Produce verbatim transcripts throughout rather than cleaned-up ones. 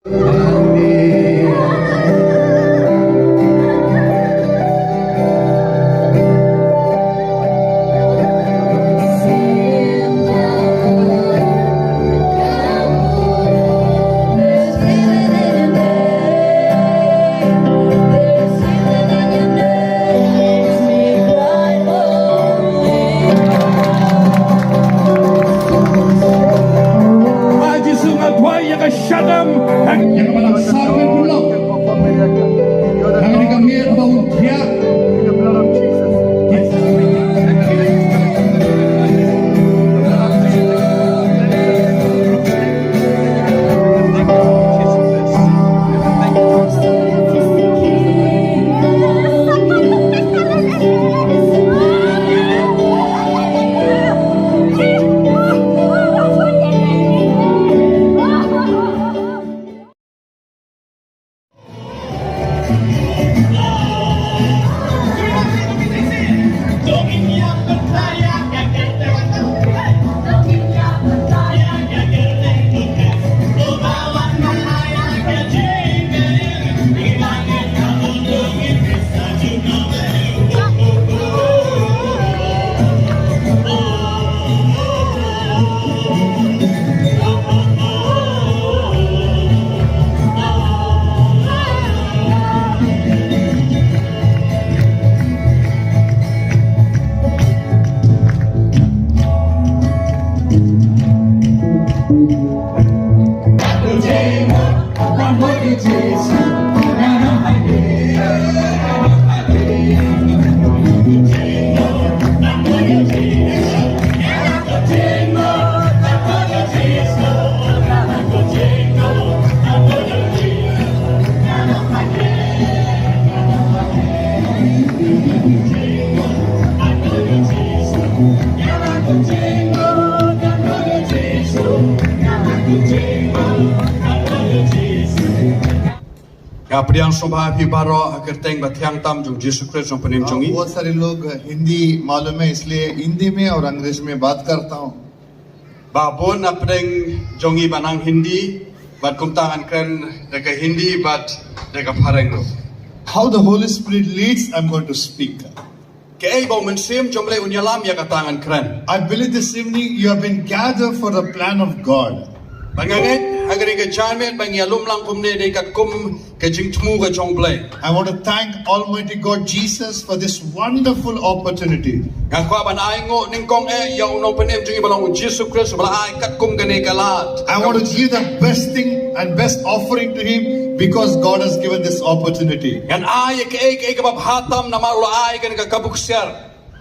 Ah, Jisu, nga duwai ïa ka shadem. Ïa ka balang sar ka pulok. Ïa ka miet ba un thiah. Nga pdiang sngewbha ïa phi baroh ha ka kyrteng ba thiang tam jong Jisu Khrist jong pynïaid jong ngi. बहुत सारे लोग हिंदी मालूम है, इसलिए हिंदी में और अंग्रेजी में बात करता हूँ। Ba bun na pdeng jong ngi ba nang Hindi, bad kumta ngan kren da ka Hindi bad da ka phareng ruh. How the Holy Spirit leads, I'm going to speak. Kaei ba u Mynsiem jong U Blei un ïalam ïa kata ngan kren. I believe this evening you have been gathered for the plan of God. Bad nga ngeit ha kane ka janmiet ba ngi ïalum lang kumne dei katkum ka jingthmu ka jong U Blei. I want to thank Almighty God Jesus for this wonderful opportunity. Nga kwah ban ai nguh nyngkong eh ïa u Nongpynim jong ngi ba long u Jisu Khrist ba la ai katkum kane ka lad. I want to give the best thing and best offering to Him because God has given this opportunity. Ngan ai ïa kaei kaei kaba bha tam namar u la ai kane ka kabu ksiar.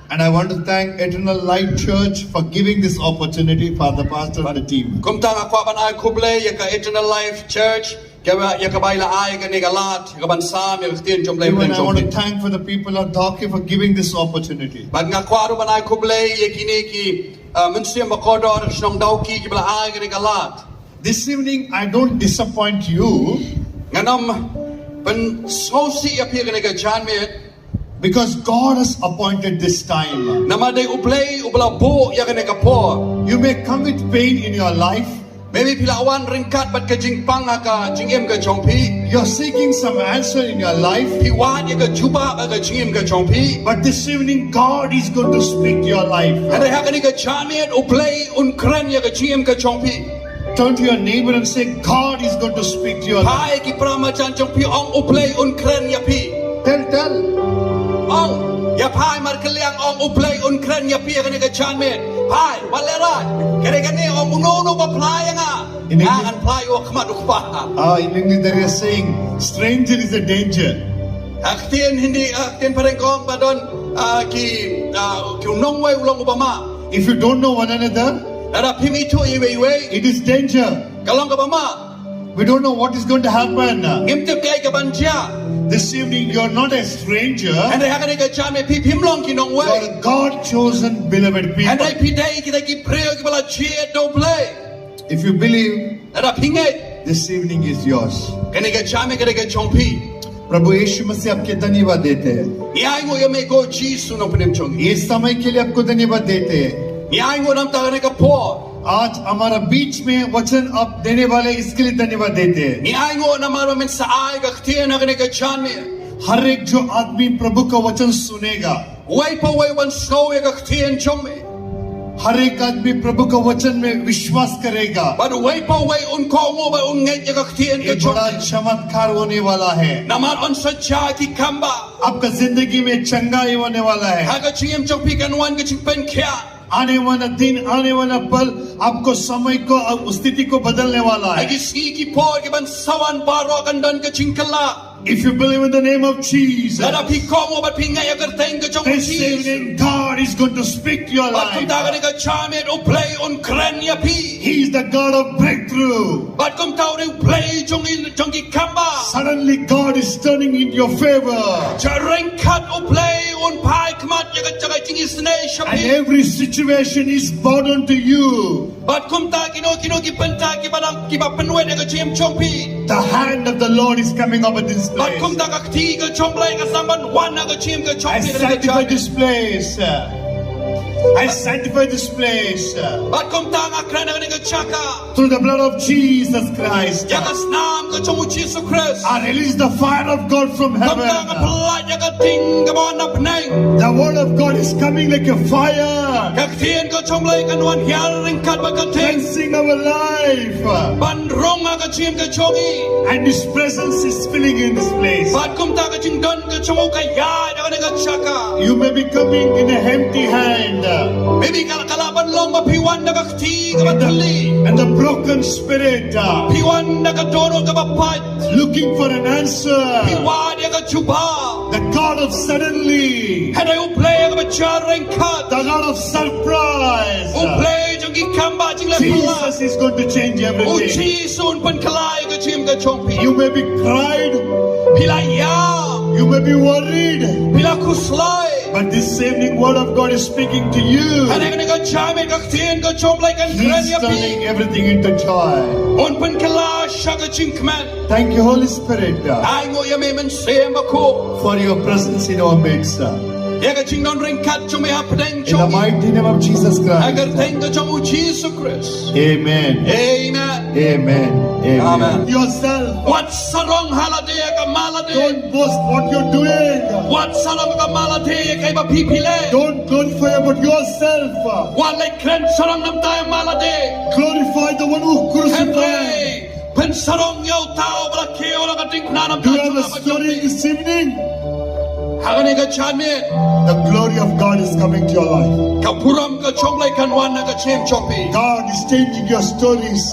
And I want to thank Eternal Life Church for giving this opportunity for the pastor and the team. Kumta nga kwah ban ai khublei ïa ka Eternal Life Church, ïa ka, ïa kaba la ai kane ka lad, ïa ka ban sam ïa ka ktien jong U Blei. Even I want to thank for the people of Dawki for giving this opportunity. Bad nga kwah ruh ban ai khublei ïa kine ki, uh, mynsiem ba kordor shnong Dawki kiba la ai kane ka lad. This evening I don't disappoint you. Ngan ym pynsngewsih ïa phi kane ka janmiet. Because God has appointed this time. Namar dei U Blei uba la buh ïa kane ka por. You may come with pain in your life. Maybe phi la wan ryngkat bad ka jingpang ha ka jingim ka jong phi. You're seeking some answer in your life. Phi wad ïa ka jubab ha ka jingim ka jong phi. But this evening God is going to speak to your life. Hynrei ha kane ka janmiet U Blei un kren ïa ka jingim ka jong phi. Turn to your neighbor and say, God is going to speak to your life. Phai ki para marjan jong phi, ong U Blei un kren ïa phi. Tell, tell. Ong, ïa phai markylliang, ong U Blei un kren ïa phi ha kane ka janmiet. Phai, wat lehrain. Kane kane ong uno uno ba phla ïa nga. Nga ngan phla ïa u ha khmat u Kpa. Ah, in English there is a saying, stranger is a danger. Ha ktien Hindi, ha ktien phareng ka ong ba don, ah, ki, ah, ki u nongwei u long uba mah. If you don't know one another, lada phim ithuh iwei iwei, it is danger. Ka long kaba mah. We don't know what is going to happen. Ngim tip kaei kaban jia. This evening, you're not a stranger. Hynrei ha kane ka janmiet phi phim long ki nongwei. You're a God chosen, beloved people. Hynrei phi dei kita ki briew kiba la jied da U Blei. If you believe, lada phi ngeit, this evening is yours. Kane ka janmiet ka dei ka jong phi. प्रभु यीशु मसीह आपके धन्यवाद देते हैं। Ngi ai nguh ïa me ko Jisu Nongpynim jong ngi. ये समय के लिए आपको धन्यवाद देते हैं। Ngi ai nguh namar kane ka por. आज हमारा बीच में वचन आप देने वाले, इसके लिए धन्यवाद देते हैं। Ngi ai nguh namar ba men sa ai ka ktien ha kane ka janmiet. हर एक जो आदमी प्रभु का वचन सुनेगा, Uwei pa uwei uban sngew ïa ka ktien jong me. हर एक आदमी प्रभु का वचन में विश्वास करेगा, Bad uwei pa uwei un kohnguh bad un ngeit ïa ka ktien ka jong me. चमत्कार होने वाला है। Namar yn sa jah ki kambah. आपका जिंदगी में चंगाई होने वाला है। Ha ka jingim jong phi kan wan ka jingpynkhiah. आने वाला दिन, आने वाला पल आपको समय को, स्थिति को बदलने वाला है। Ha ki sngi ki por kiban sa wan baroh kan don ka jingkylla. If you believe in the name of Jesus, Lada phi kohnguh bad phi ngeit ïa ka kyrteng ka jong u Jisu, this evening God is going to speak to your life. Bad kumta ha kane ka janmiet U Blei un kren ïa phi. He is the God of breakthrough. Bad kumta u dei U Blei jong ki, jong ki kambah. Suddenly God is turning in your favor. Jingryngkat U Blei un phai khmat ïa ka jaka jingisynei sha phi. And every situation is bowed unto you. Bad kumta kino kino ki bynta kiba dang, kiba pynwit ïa ka jingim jong phi. The hand of the Lord is coming over this place. Bad kumta ka kti ka jong U Blei ka sdang ban wan ha ka jingim ka jong phi. I sanctify this place. I sanctify this place. Bad kumta nga kren ha kane ka jaka. Through the blood of Jesus Christ. Ïa ka snam ka jong u Jisu Khrist. I release the fire of God from heaven. Kumta nga pynlait ïa ka ding kaba na bneng. The word of God is coming like a fire. Ka ktien ka jong U Blei kan wan hiar ryngkat bad ka ding. Cleansing our life. Ban rung ha ka jingim ka jong ngi. And His presence is filling in this place. Bad kumta ka jingdon ka jong u ka ïaid ha kane ka jaka. You may be coming in a empty hand. Maybe ka la, ka la ban long ba phi wan da ka kti kaba thylli. And the broken spirit. Phi wan da ka dohnud kaba pait. Looking for an answer. Phi wad ïa ka jubab. The God of suddenly. Hynrei U Blei kaba jingryngkat. The God of surprise. U Blei jong ki kambah jingleh phylla. Jesus is going to change everything. U Jisu un pynkylla ïa ka jingim ka jong phi. You may be cried. Phi la ïap. You may be worried. Phi la khuslai. But this saving word of God is speaking to you. Hynrei ha kane ka janmiet ka ktien ka jong U Blei kan kren ïa phi. He's turning everything into joy. Un pynkylla sha ka jingkmen. Thank you, Holy Spirit, Ai nguh ïa me Mynsiem Bakhuid. for your presence in our midst. Ïa ka jingdon ryngkat jong me hapdeng jong ngi. In the mighty name of Jesus Christ. Ha ka kyrteng ka jong u Jisu Khrist. Amen. Amen. Amen. Amen. Amen. Yourself. Wat sarong ha lade ïa ka malade. Don't boast what you're doing. Wat sarong ha ka malade ïa kaei ba phi phi leh. Don't glorify about yourself. Wat leit kren sarong namar ïa ka malade. Glorify the one who crucified. Hynrei pynsarong ïa uta uba la kiew la ka diengphna namar jong nga bad jong phi. Do you have a story this evening? Ha kane ka janmiet. The glory of God is coming to your life. Ka burom ka jong U Blei kan wan ha ka jingim jong phi. God is changing your stories.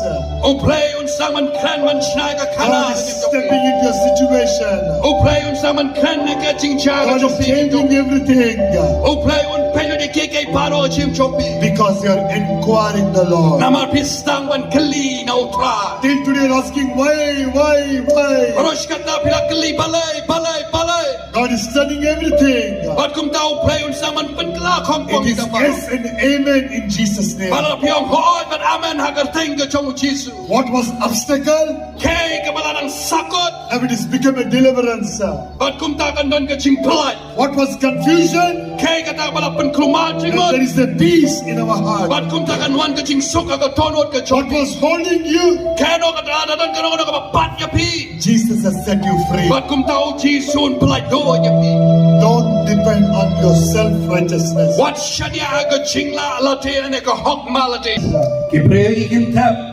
U Blei un sdang ban kren ban shna ïa ka khana. God is stepping into your situation. U Blei un sdang ban kren ïa ka jingjia ka jong phi. God is changing everything. U Blei un pynlut ïa kiei kiei baroh ha ka jingim jong phi. Because you are inquiring the Lord. Namar phi sdang ban kylli na U Trai. Till today you're asking why, why, why. Baroh shi katta phi la kylli balei, balei, balei. God is turning everything. Bad kumta U Blei un sdang ban pynkylla khongpong. It is yes and amen in Jesus' name. Bad la phi ong hooid bad amen ha ka kyrteng ka jong u Jisu. What was obstacle? Kaei kaba la nang sakut. Now it has become a deliverance. Bad kumta kan don ka jingpyllait. What was confusion? Kaei kata kaba la pynkulmar jingmut. Now there is a peace in our heart. Bad kumta kan wan ka jingsuk ha ka dohnud ka jong phi. What was holding you? Kaei kano kata, kano kano kaba bat ïa phi. Jesus has set you free. Bad kumta u Jisu un pyllait duh ïa phi. Don't depend on your self-righteousness. Wat shaniah ha ka jingleh lade ne ka hok mah lade. Ki briew ki kynthep.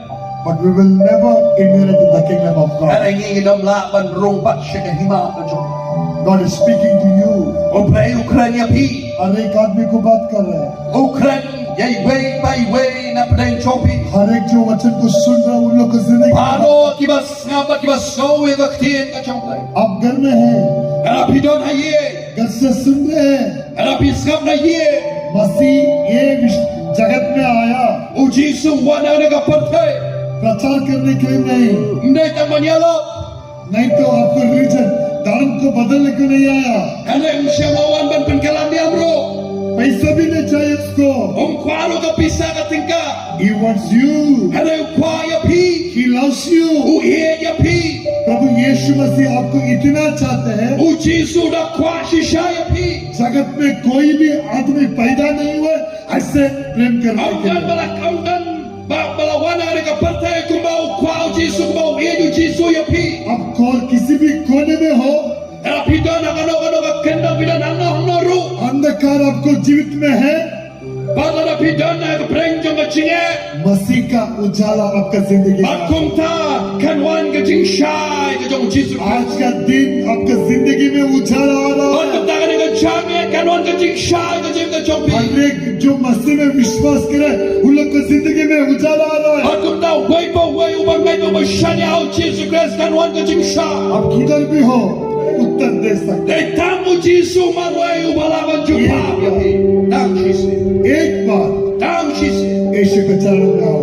But we will never inherit the kingdom of God. Hynrei ngin ym lah ban rung pat sha ka hima ka jong. God is speaking to you. U Blei u kren ïa phi. हर एक आदमी को बात कर रहा है। U kren ïa iwei pa iwei na pdeng jong phi. हर एक जो वचन को सुन रहा है, उन लोग को जिंदगी Baroh kiba sngap bad kiba sngew ïa ka ktien ka jong U Blei. आप घर में हैं। Lada phi don ha ïing. घर से सुन रहे हैं। Lada phi sngap na ïing. मसीह ये विश्व जगत में आया। U Jisu u wan ha kane ka pyrthei. प्रचार करने के लिए नहीं। Ym dei tang ban ïalap. नहीं तो आपको रिलीजन, धर्म को बदलने को नहीं आया। Hynrei um shym la wan ban pynkylla niam ruh. पैसा भी नहीं चाहिए उसको। Um kwah ruh ka pisa ka tyngka. He wants you. Hynrei u kwah ïa phi. He loves you. U ïeit ïa phi. प्रभु यीशु मसीह आपको इतना चाहते हैं। U Jisu u da kwah shisha ïa phi. जगत में कोई भी आदमी पैदा नहीं हुआ ऐसे प्रेम करने के लिए। Ym don ba la, ym don ba Ka pyrthei kumba u kwah u Jisu, kumba u ïeit u Jisu ïa phi. आप कौन, किसी भी कोने में हो, Lada phi don ha kano kano ka kyndong, phi don hangno hangno ruh, अंधकार आपको जीवित में है, bad lada phi don ha ka pdeng jong ka jingeh, मसीह का उजाला आपका जिंदगी में bad है। Kumta kan wan ka jingshai ka jong u Jisu Khrist. आज का दिन आपका जिंदगी में उजाला आ रहा है। Bad kumta kane ka janmiet kan wan ka jingshai ka jingim ka jong phi. हर एक जो मसीह में विश्वास करे, उन लोग का जिंदगी में उजाला आ रहा है। Bad kumta uwei pa uwei uba ngeit, uba shaniah ha u Jisu Khrist, kan wan ka jingshai. आप किधर भी हो, उत्तर दे सकते हैं। Dei tang u Jisu marwei uba lah ban jubab ïa phi. Tang shisien. एक बार Tang shisien. यीशु के चरणों में आओ।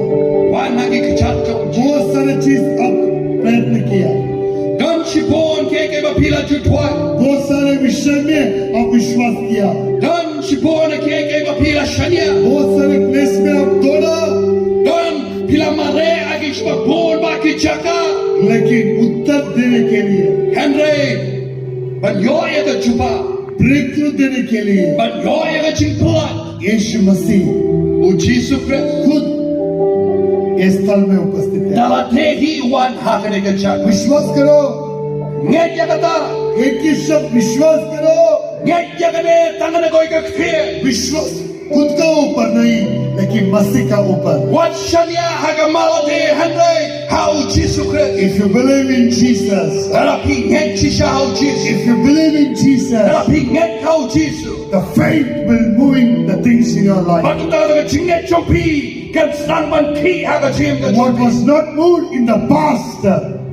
Wan ha ki kjat jong u Jisu. बहुत सारे चीज आप प्रयत्न किया। Don shibun kiei kiei ba phi la ju duwai. बहुत सारे विषय में आप विश्वास किया। Don shibun kiei kiei ba phi la shaniah. बहुत सारे प्लेस में आप दौड़ा। Don phi la mareh ha ki shnong bun bad ki jaka. लेकिन उत्तर देने के लिए, Hynrei ban ïoh ïa ka jubab, ब्रेकथ्रू देने के लिए, ban ïoh ïa ka jingpyllait, यीशु मसीह u Jisu Khrist, खुद इस स्थल में उपस्थित है। Da lade hi u wan ha kane ka jaka. विश्वास करो। Ngeit ïa kata. एक ही शब्द विश्वास करो। Ngeit ïa kane tang na kawei ka ktien. विश्वास खुद का ऊपर नहीं, लेकिन मसीह का ऊपर। Wat shaniah ha ka mar lade, hynrei ha u Jisu Khrist. If you believe in Jesus, Lada phi ngeit shisha ha u Jisu. If you believe in Jesus, Lada phi ngeit ha u Jisu. The faith will move in the things in your life. Bad kumta ka jingngeit jong phi kan sdang ban khih ha ka jingim ka jong phi. What was not moved in the past,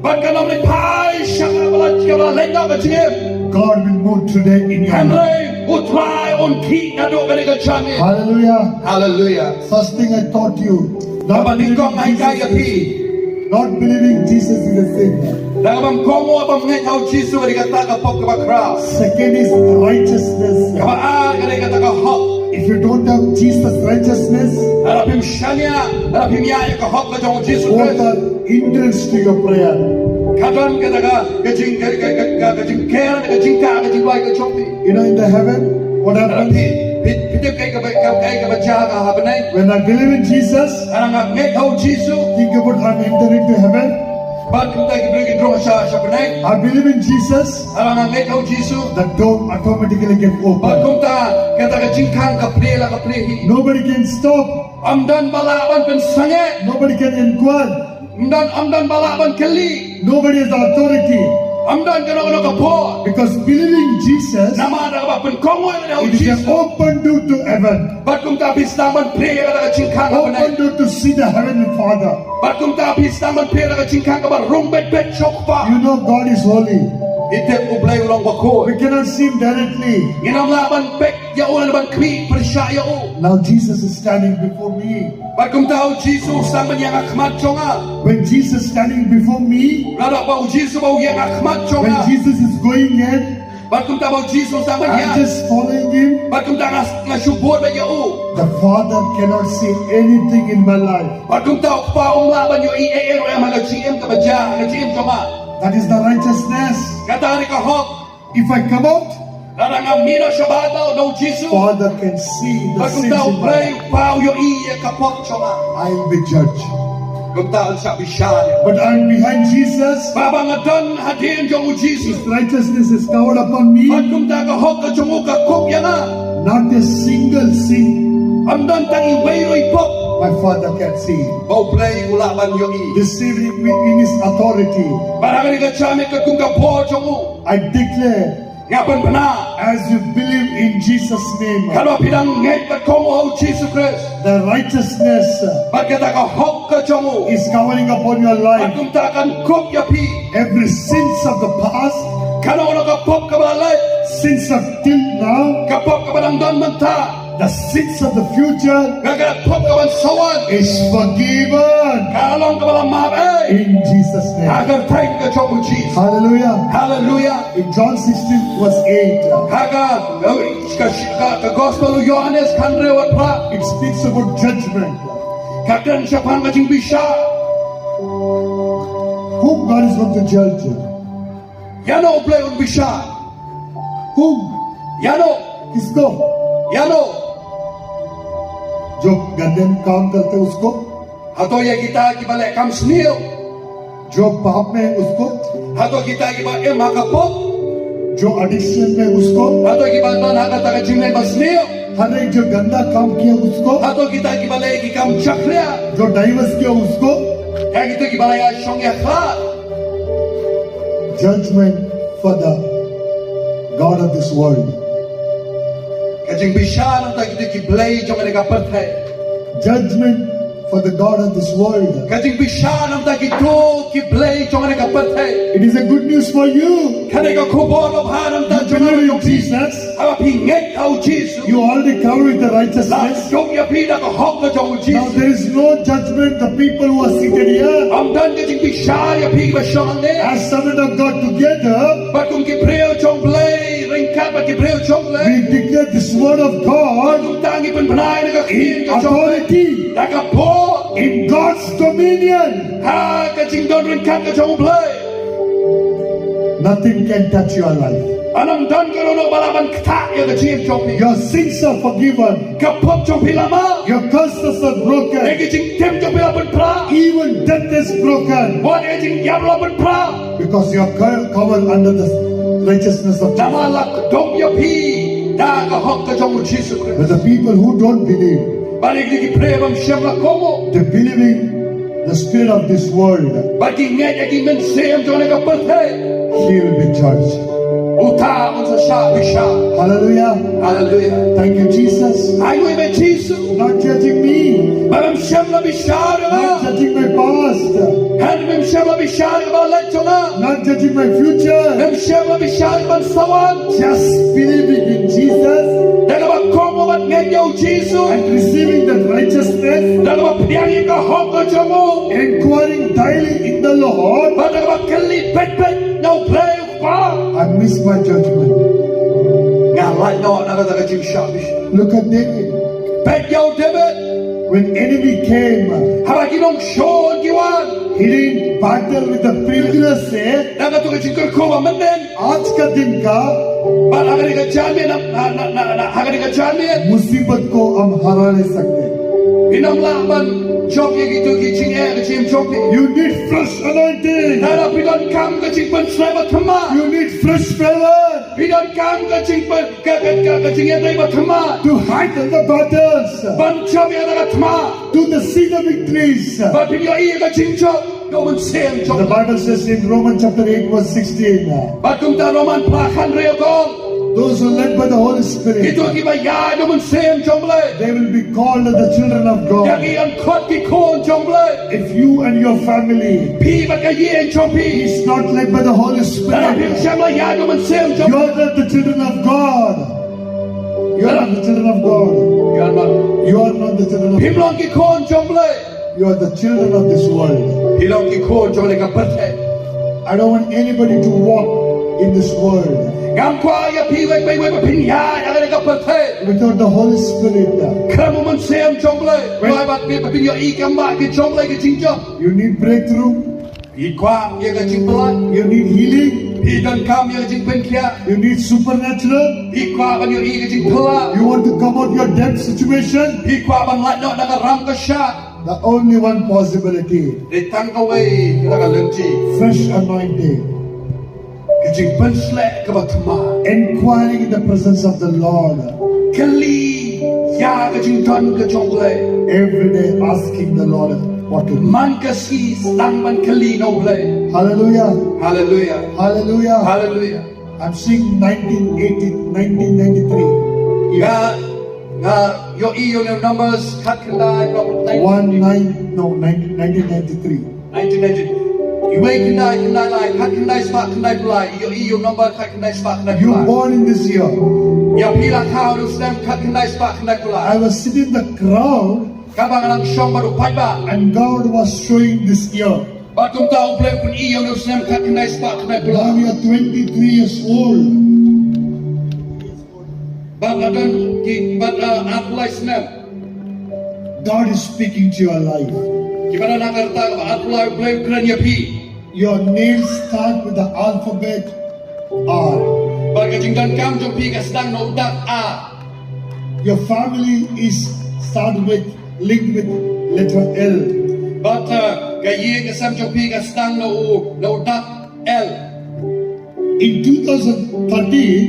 Bad kano kano ka jingpyrshang ba la jia ba la leh noh ka jingim, God will move today in your life. Hynrei u Trai un khih naduh kane ka janmiet. Hallelujah. Hallelujah. First thing I taught you, Kaba nyngkong nga hikai ïa phi, not believing Jesus is a sin. Da kaba ym kohnguh bym ngeit ha u Jisu ka dei kata ka pop kaba khraw. Second is righteousness. Kaba ar ka dei kata ka hok. If you don't have Jesus' righteousness, Lada phim shaniah, lada phim ïaid ïa ka hok ka jong u Jisu Khrist, what are hindrance to your prayer? Ka don kata ka, ka jing, ka, ka, ka, ka, ka jingker, ka jingkah, ka jingduwai ka jong phi. You know, in the heaven, what happens? Phi, phi, phi tip kaei kaba, kaei kaba jia ha bneng? When I believe in Jesus, Lada nga ngeit ha u Jisu, think about I'm entering to heaven. Bad kumta ki briew kin rung sha, sha bneng. I believe in Jesus. Lada nga ngeit ha u Jisu, the door automatically get open. Bad kumta kata ka jingkhang ka plie la ka plie hi. Nobody can stop. Ym don ba lah ban pynsangeh. Nobody can inquire. Ym don, ym don ba lah ban kylli. Nobody has authority. Ym don kano kano ka bor. Because believing Jesus, namar da kaba pynkohnguh ïa u Jisu, it is an open door to heaven. Bad kumta phi sdang ban plie ïa kata ka jingkhang ha bneng. Open door to see the heavenly Father. Bad kumta phi sdang ban plie ïa kata ka jingkhang kaba rung beit beit sha u Kpa. You know God is holy. Phi tip U Blei u long bakhuid. We cannot see him directly. Ngin ym lah ban peit ïa u lane ban khmih pyrshah ïa u. Now Jesus is standing before me. Bad kumta u Jisu u sdang ban ïeng ha khmat jong nga. When Jesus standing before me, Lada ba u Jisu ba u ïeng ha khmat jong nga, when Jesus is going in, Bad kumta ba u Jisu u sdang ban ïaid, I'm just following him. Bad kumta nga, nga shu bud beit ïa u. The Father cannot see anything in my life. Bad kumta u Kpa um lah ban ïohi ei ei ruh em ha ka jingim kaba jia, ha ka jingim jong nga. That is the righteousness. Kata ka dei ka hok. If I come out, Lada nga mih noh shabar da u Jisu, Father can see the sins in my life. Bad kumta u Blei u Kpa u ïohi ïa ka pop jong nga. I will be judged. Kumta un sa bishar ïa nga. But I'm behind Jesus. Haba nga don hadien jong u Jisu, His righteousness is covered upon me. Bad kumta ka hok ka jong u ka kup ïa nga. Not a single sin. Ym don tang iwei ruh i pop. My Father can see. Ba u Blei u lah ban ïohi. This evening, we, in His authority, Bad ha kane ka janmiet katkum ka bor jong u, I declare, nga pynbna, as you believe in Jesus' name, katba phi dang ngeit bad kohnguh ha u Jisu Khrist, the righteousness, bad kata ka hok ka jong u, is covering upon your life. Bad kumta kan kup ïa phi. Every sins of the past, kano kano ka pop kaba la leit, sins of till now, ka pop kaba dang don mynta, the sins of the future, bad ka pop ka ban sa wan, is forgiven. Ka long kaba la map ei. In Jesus' name. Ha ka kyrteng ka jong u Jisu. Hallelujah. Hallelujah. In John sixteen verse eight, Ha ka, ka, ka, ka gospel u Ïohannes khathynriew bad phra, it speaks about judgment. Ka kren shaphang ka jingbishar. Whom God is going to judge? Ïano u Blei un bishar? Whom? Ïano? किसको? Ïano? जो गंदे काम करते उसको? Hato ïa kita kiba leh kam sniew? जो पाप में है उसको, Hato kita kiba im ha ka pop? जो एडिक्शन में है उसको, Hato kiba don ha kata ka jingleh ba sniew? हर एक जो गंदा काम किया उसको, Hato kita kiba leh ki kam jakhlia? जो डाइवोर्स किया उसको, Ïa kito kiba la ïashong ïakhlad? Judgment for the God of this world. Ka jingbishar na bynta kito ki blei jong kane ka pyrthei. Judgment for the God of this world. Ka jingbishar na bynta kito ki blei jong kane ka pyrthei. It is a good news for you. Kane ka khubor babha na bynta jong nga, jong phi. Jesus. Haba phi ngeit ha u Jisu, you already covered with the righteousness. La dup ïa phi da ka hok ka jong u Jisu. Now there is no judgment the people who are seated here. Ym don ka jingbishar ïa phi kiba shong hangne. As servant of God together, Bad kum ki briew jong Blei, ryngkat bad ki briew jong Blei, we declare this word of God. Kumta ngi pynbna ïa ka ktien ka jong Blei, authority, da ka bor, in God's dominion. Ha ka jingdon ryngkat ka jong Blei. Nothing can touch your life. Ym don kano kano ba lah ban ktah ïa ka jingim jong phi. Your sins are forgiven. Ka pop jong phi la map. Your curses are broken. Ïa ka jingtim jong phi la pynpra. Even death is broken. Bad ïa ka jingïap la pynpra. Because you are co- covered under the righteousness of Jesus. Namar la kdup ïa phi da ka hok ka jong u Jisu Khrist. But the people who don't believe, Bad ïa ki briew bym shym la kohnguh, they believing the spirit of this world, bad ki ngeit ïa ki mynsiem jong kane ka pyrthei, he will be judged. Uta un sa shah bishar. Hallelujah. Hallelujah. Thank you, Jesus. Ai nguh ïa me Jisu. Not judging me. Bym shym la bishar ïa nga. Not judging my past. Hynrei bym shym la bishar ïa kaba la leit jong nga. Not judging my future. Bym shym la bishar ïa kaban sa wan. Just believing in Jesus. Da kaba kohnguh bad ngeit ïa u Jisu. And receiving that righteousness. Da kaba pdiang ïa ka hok ka jong u. Inquiring daily in the Lord. Bad da kaba kylli beit beit na u Blei u Kpa. I miss my judgment. Nga lait noh na kata ka jingshah bishar. Look at David. Peit ïa u David. When enemy came, haba ki nongshun ki wan, he didn't battle with the previous, eh? Na kato ka jingkyrkhu ba mynnin. आज का दिन का, bad ha kane ka janmiet, na, na, na, na, ha kane ka janmiet, मुसीबत को हम हरा नहीं सकते. Phin ym lah ban jop ïa kito ki jingeh ha ka jingim jong phi. You need fresh anointing. Te phi donkam ka jingpynshlei ba thymmai. You need fresh favor. Phi donkam ka jingpyn- Ka, ka, ka, ka jingïadei ba thymmai. To handle the battles. Ban jop ïa ka thma. To the see the victories. Ba phin ïohi ïa ka jingjop jong u Mynsiem jong. The Bible says in Romans chapter eight verse sixteen. Bad kumta Roman phra khathynriew ka ong. Those who are led by the Holy Spirit, kito kiba ïaid da u Mynsiem jong Blei, they will be called as the children of God. Ïa ki ïakhot ki khun jong Blei. If you and your family, phi bad ka ïing jong phi, is not led by the Holy Spirit, lada phim shym la ïaid da u Mynsiem jong, you are not the children of God. You are not the children of God. You are not. You are not the children of, phim long ki khun jong Blei. You are the children of this world. Phi long ki khun jong kane ka pyrthei. I don't want anybody to walk in this world. Ngam kwah ïa phi uwei pa uwei ba phin ïaid ha kane ka pyrthei without the Holy Spirit. Khlem u Mynsiem jong Blei. When, ïa ba phin, ba phin ïohi ki mat ki jong Blei ki jingjop. You need breakthrough. Phi kwah ïa ka jingpyllait. You need healing. Phi donkam ïa ka jingpynkhiah. You need supernatural. Phi kwah ban ïohi ka jingphylla. You want to come out your debt situation. Phi kwah ban lait noh na ka ram ka shad. The only one possibility. Dei tang kawei ka la ka lynti. Fresh anointing. Ka jingpynshlei kaba thymmai. Inquiring in the presence of the Lord. Kylli ïa ka jingdon ka jong Blei. Every day asking the Lord what to do. Man ka sngi sdang ban kylli na u Blei. Hallelujah. Hallelujah. Hallelujah. Hallelujah. I'm seeing nineteen eighty, nineteen ninety-three. Nga, nga ïohi ïa u Numbers khatkhyndai, Proverbs nineteen. One nine, no, nineteen, nineteen ninety-three. Nineteen ninety. Iwei khyndai khyndai lai, khatkhyndai spah khyndaiphew lai. Ïohi ïa u Numbers khatkhyndai spah khyndaiphew lai. You born in this year. Ïa phi la kha ha u snem khatkhyndai spah khyndaiphew lai. I was sitting in the crowd. Kaba nga dang shong bad u paidbah. And God was showing this year. Bad kumta u Blei u pyni ïa nga u snem khatkhyndai spah khyndaiphew lai. Now you are twenty-three years old. Bad la don ki, bad, uh, arphew lai snem. God is speaking to your life. Kiba don ha ka rta kaba arphew lai u Blei u kren ïa phi. Your name start with the alphabet R. Bad ka jingdonkam jong phi ka sdang na u dak R. Your family is start with, linked with letter L. Bad, uh, ka ïing ka sem jong phi ka sdang na u, na u dak L. In two thousand thirteen,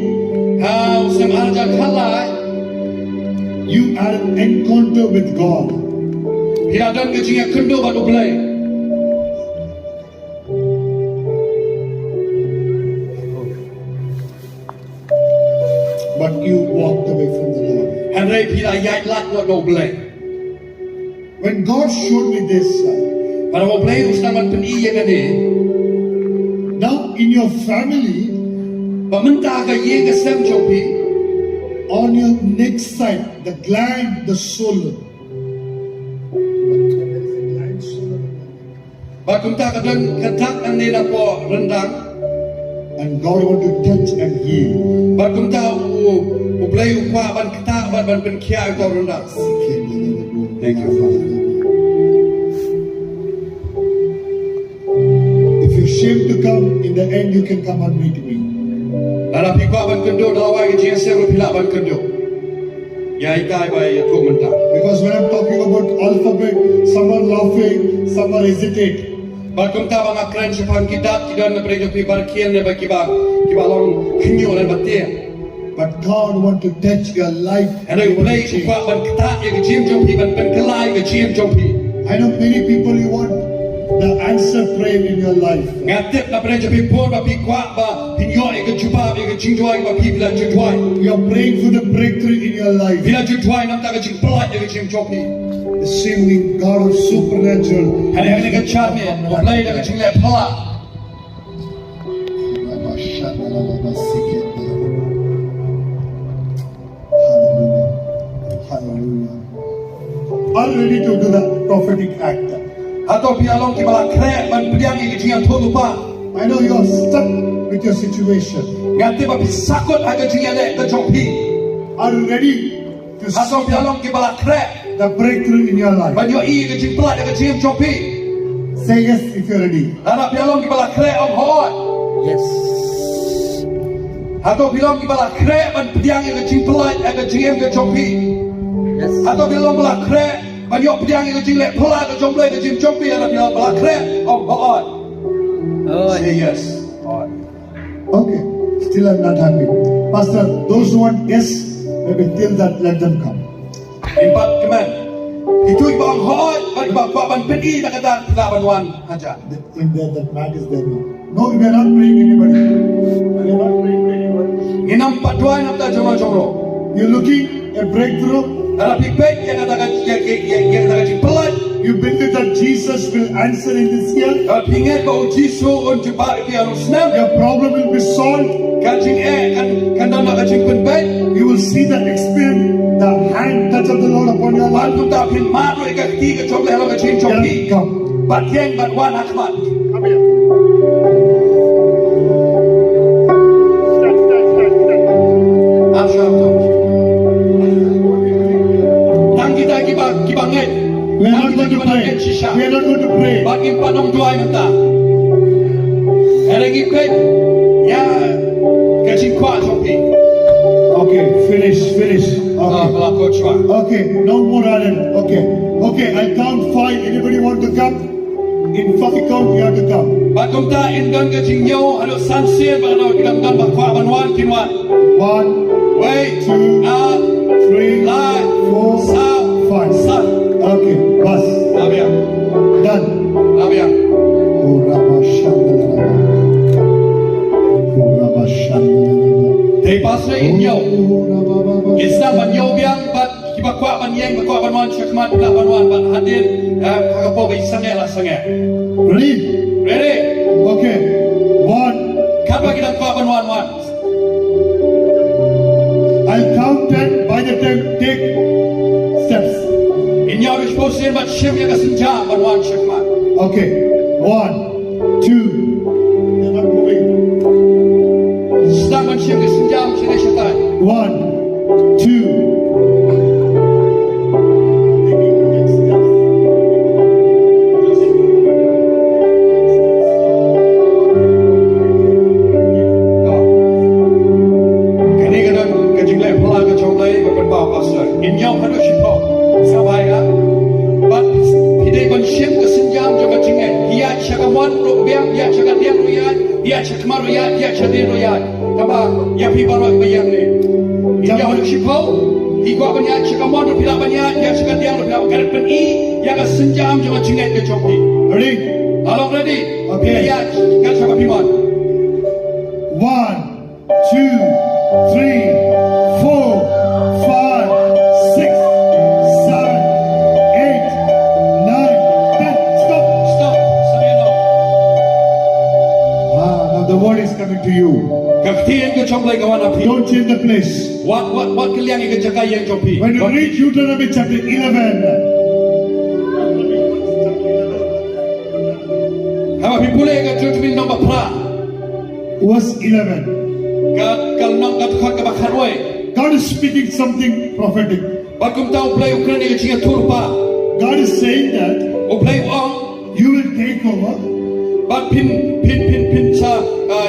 ha u snem ar hajar khatlai, you had an encounter with God. Phi la don ka jingïakynduh bad U Blei. But you walked away from the Lord. Hynrei phi la ïaid lait noh na U Blei. When God showed me this, uh, Haba U Blei u sdang ban pyni ïa kane. Now in your family, ba mynta ka ïing ka sem jong phi, on your next side, the gland, the shoulder. There is a gland shoulder. Bad kumta ka don ka dak hangne napoh ryndang. And God want to touch and heal. Bad kumta u, U Blei u kwah ban ktah bad ban pynkhiah ïa uta u ryndang. Thank you, Father. If you're ashamed to come, in the end you can come and meet me. Lada phi kwah ban kynduh, da lawei ka jingïaseng ruh phi lah ban kynduh. Ïa itai ba ïathuh mynta. Because when I'm talking about alphabet, some are laughing, some are hesitate. Bad kumta ba nga kren shaphang ki dak, ki don na pdeng jong phi ba rkhiang ne ba kiba, kiba long khynñiuh ne ba tieng. But God want to touch your life. Hynrei U Blei u kwah ban ktah ïa ka jingim jong phi, ban pynkylla ïa ka jingim jong phi. I know many people you want the answer prayer in your life. Nga tip na pdeng jong phi bun ba phi kwah ba phin ïoh ïa ka jubab ïa ka jingduwai ba phi la ju duwai. You are praying for the breakthrough in your life. Phi la ju duwai namar ka jingpyllait ïa ka jingim jong phi. This evening, God of supernatural. Hynrei ha kane ka janmiet, U Blei da ka jingleh phylla. Hallelujah. Hallelujah. Are you ready to do the prophetic act? Hato phi la long kiba la khreh ban pdiang ïa ka jingïathuhlypa? I know you are stuck with your situation. Nga tip ba phi sakut ha ka jingïaleh ka jong phi. Are you ready to Hato phi la long kiba la khreh the breakthrough in your life? Ban ïohi ïa ka jingpyllait ha ka jingim jong phi. Say yes if you're ready. Lada phi la long kiba la khreh, ong hooid. Yes. Hato phi la long kiba la khreh ban pdiang ïa ka jingpyllait ha ka jingim ka jong phi. Yes. Hato phi la long ba la khreh ban ïoh pdiang ïa ka jingleh phylla ka jong U Blei ha ka jingim jong phi, lada phi la long ba la khreh, ong hooid. Hooid. Say yes. Hooid. Okay, still I'm not happy. Pastor, those who want yes, maybe till that, let them come. Ngim pat kmen. Kito kiba ong hooid, bad kiba kwah ban pyni na kata, phi lah ban wan hajan. In there, that mat is there now. No, we are not praying anybody. We are not praying for anyone. Ngim pat duwai na bynta jong no jong no. You're looking a breakthrough. Lada phi peit ïa kata ka, ïa, ïa, ïa, ïa kata ka jingpyllait. You believe that Jesus will answer in this year. Lada phi ngeit ba U Jisu un jubab ïa phi ha une u snem. Your problem will be solved. Ka jingeh kan, kan don ka jingpynbeit. You will see the experience, the hand touch of the Lord upon your life. Bad kumta phin mad ruh ïa ka kti ka jong U Blei halor ka jingim jong phi. Come. Bad ïeng bad wan ha khmat. Come here. Stand, stand, stand, stand. Tang kita kiba, kiba ngeit. We are not going to pray. We are not going to pray. Bad ngim pat nym duwai mynta. Hynrei ngi peit ïa ka jingkwah jong phi. Okay, finish, finish. Okay. Ah, ba la kut shuwa. Okay, no more running. Okay. Okay, I count five. Anybody want to come? In five count, you have to come. Bad kumta in don ka jinghñiew haduh san sien, bad lada ki dang don ba kwah ban wan, kin wan. One, wei, two, ar, three, lai, four, saw, five. San. Okay, bas. Nga biang. Done. Nga biang. Kurabashandaraba. Kurabashandaraba. Te pastor in ñiew. Kurababa. Ki sdang ban ñiew biang bad kiba kwah ban ïeng, ba kwah ban wan shakhmat, ki lah ban wan bad hadien, eh, ha ka por ba i sangeh la sangeh. Ready? Ready? Okay. One. Katba ki dang kwah ban wan, wan. I'll count ten, by the time, take steps. In ñiew da shiphew sien bad shim ïa ka sienjam ban wan shakhmat. Okay. One, two. They're not moving. Sdang ban shim ka sienjam shane shatai. One, two. They need to take steps. Kane ka don ka jingleh phylla ka jong U Blei, ka pynpaw pastor. In ñiew haduh shiphew. Sa bha ïa ka. Bad phi dei ban shim ka sienjam. Ïa sha dien ruh ïa. Kaba ïa phi baroh ba ïa ne. Ïa u shiphew. Phi kwah ban ïa sha ka mon ruh phi lah ban ïa, ïa sha ka diang ruh phi lah ban, ka dei ban pyni ïa ka sienjam jong ka jingngeit ka jong phi. Ready? Are you ready? Okay. Ïa ka sha ka phi mon. One, two, three, four, five, six, seven, eight, nine, ten. Stop. Stop. Stop. Ah, now the word is coming to you. Ka ktien ka jong U Blei ka wan ha phi. Don't change the place. Wat, wat, wat kylliang ïa ka jaka ïeng jong phi. When you read Deuteronomy chapter eleven, haba phi pule ka Deuteronomy number phra. Verse eleven. Ka, ka lynnong ka dkhot kaba khatwei. God is speaking something prophetic. Bad kumta U Blei u kren ïa ka jingïathuhlypa. God is saying that U Blei u ong, you will take over. Bad phin, phin, phin, phin sa, ah,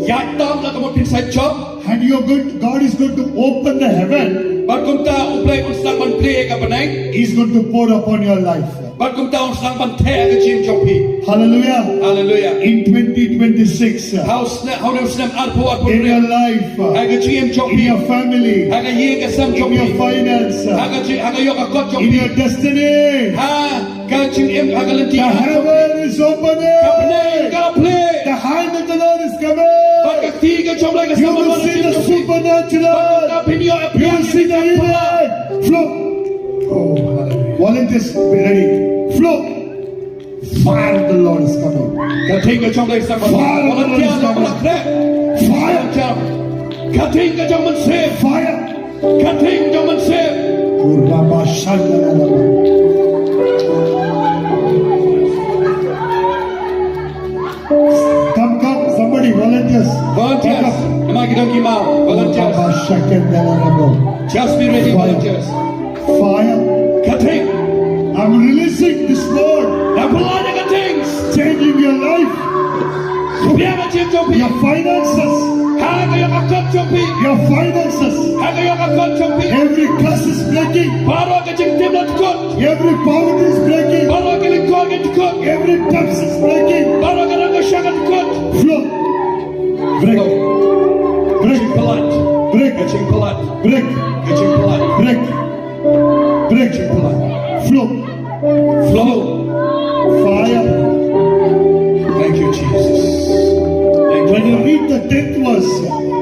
ïaid tam, la ka mut phin sa jop. And you're going to, God is going to open the heaven. Bad kumta U Blei un sdang ban plie ïa ka bneng. He's going to pour upon your life. Bad kumta un sdang ban theh ha ka jingim jong phi. Hallelujah. Hallelujah. In twenty twenty-six, ha u snem, ha une u snem arphew arphew, in your life, ha ka jingim jong phi, in your family, ha ka ïing ka sem jong phi, in your finance, ha ka jing, ha ka ïoh ka kot jong phi, in your destiny, ha ka jingim, ha ka lynti, the heaven is opening. Ka bneng ka la plie. The hand of the Lord is coming. Bad ka kti ka jong U Blei ka sdang ban wan ha ka jingim jong phi. You will see the supernatural. Bad kumta phin ïoh ïa ka ïing ka sem. You will see the healing. Flow. Oh, hallelujah. Volunteers, be ready. Flow. Fire of the Lord is coming. Ka ktien ka jong U Blei ka sdang ban. Fire of the Lord is coming. Volunteer, volunteer. Fire. Ka ktien ka jong U Mynsiem. Fire. Ka ktien ka jong U Mynsiem. Kurabashandarabba. Come, come, somebody, volunteers. Volunteers. Come, come. Namar ki don ki maw, volunteers. Kurabashandarabba. Just be ready, volunteers. Fire. Ka ktien. I'm releasing this word. Nga pynlait ïa ka ktien. Changing your life. Pynbiang ïa ka jingim jong phi. Your finances. Ha ka ïoh ka kot jong phi. Your finances. Ha ka ïoh ka kot jong phi. Every curse is breaking. Baroh ka jingtim la dkut. Every poverty is breaking. Baroh ka lyngkor ka dkut. Every debts is breaking. Baroh ka rangkasha ka dkut. Flow. Break. Break. Ka jingpynlait. Break. Ka jingpynlait. Break. Ka jingpynlait. Break. Break. Ka jingpynlait. Flow. Flow. Fire. Thank you, Jesus. Thank you. When you read the tenth verse,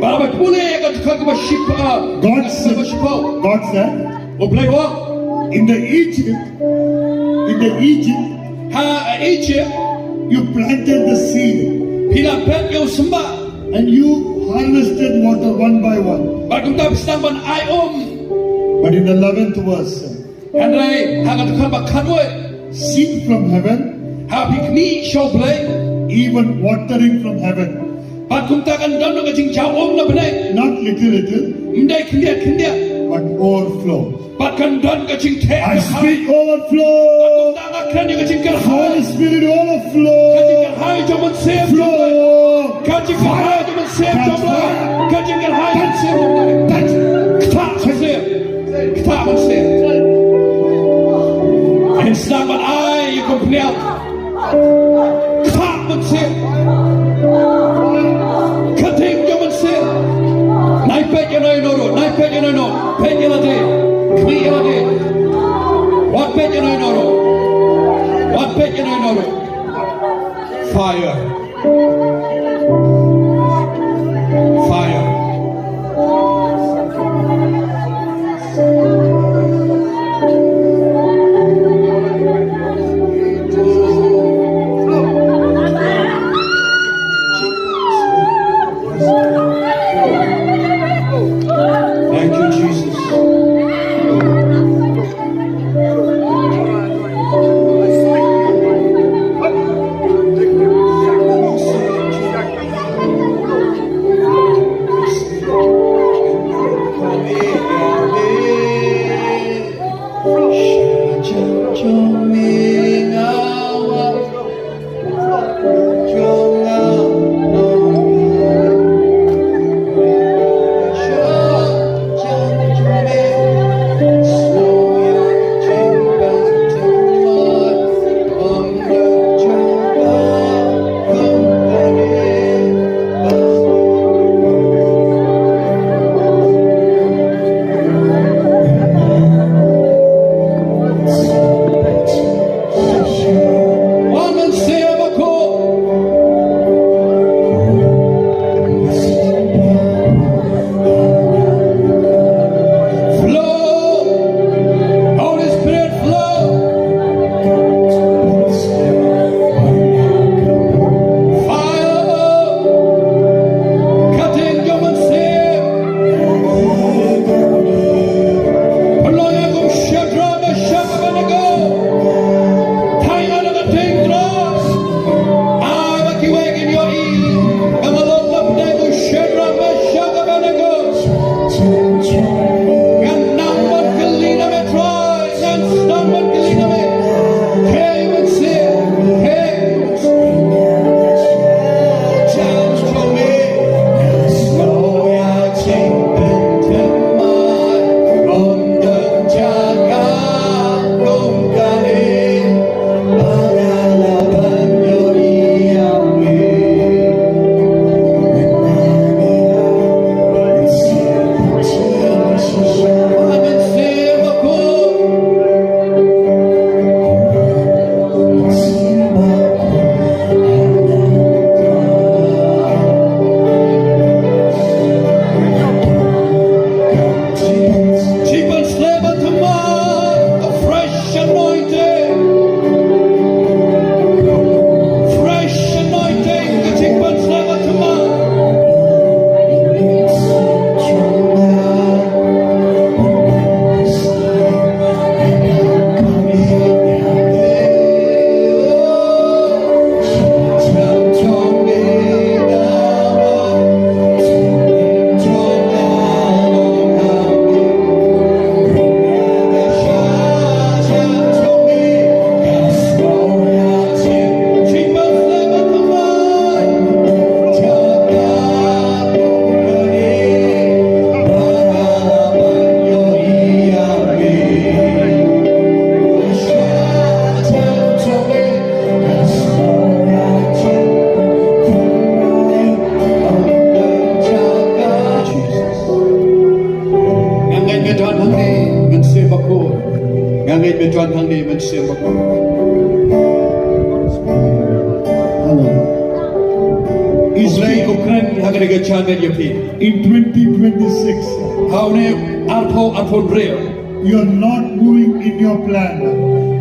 Bad haba pule ïa ka dkhot kaba shiphew, God said, kaba shiphew. God said, U Blei u ong, in the Egypt, in the Egypt, ha Egypt, you planted the seed. Phi la phet ïa u symbai. And you harvested water one by one. Bad kumta phi sdang ban ai um. But in the eleventh verse, Hynrei ha ka dkhot ba khatwei, seed from heaven, ha phi khmih sha U Blei, even watering from heaven. Bad kumta kan don ka jingjaw um na bneng. Not little, little. Ym dei khyndiat khyndiat. But overflow. Bad kan don ka jingtheh. I speak overflow. Bad kumta nga kren ïa ka jingkyrhai. Holy Spirit overflow. Ka jingkyrhai jong U Mynsiem. Flow. Ka jingkyrhai jong U Mynsiem jong U Blei. Ka jingkyrhai jong U Mynsiem jong U Blei. Ktah Mynsiem. Ktah Mynsiem. Ngin sdang ban ai ïa ka umphniang. Ktah Mynsiem. Ka ktien jong U Mynsiem. Nai peit ïano ïano ruh, nai peit ïano ïano. Peit ïa lade. Khmih ïa lade. Wat peit ïano ïano ruh. Wat peit ïano ïano ruh. Fire. Fire. Ha kane ka janmiet ïa phi. In twenty twenty-six, ha une arphew arphew hynriew, you are not moving in your plan.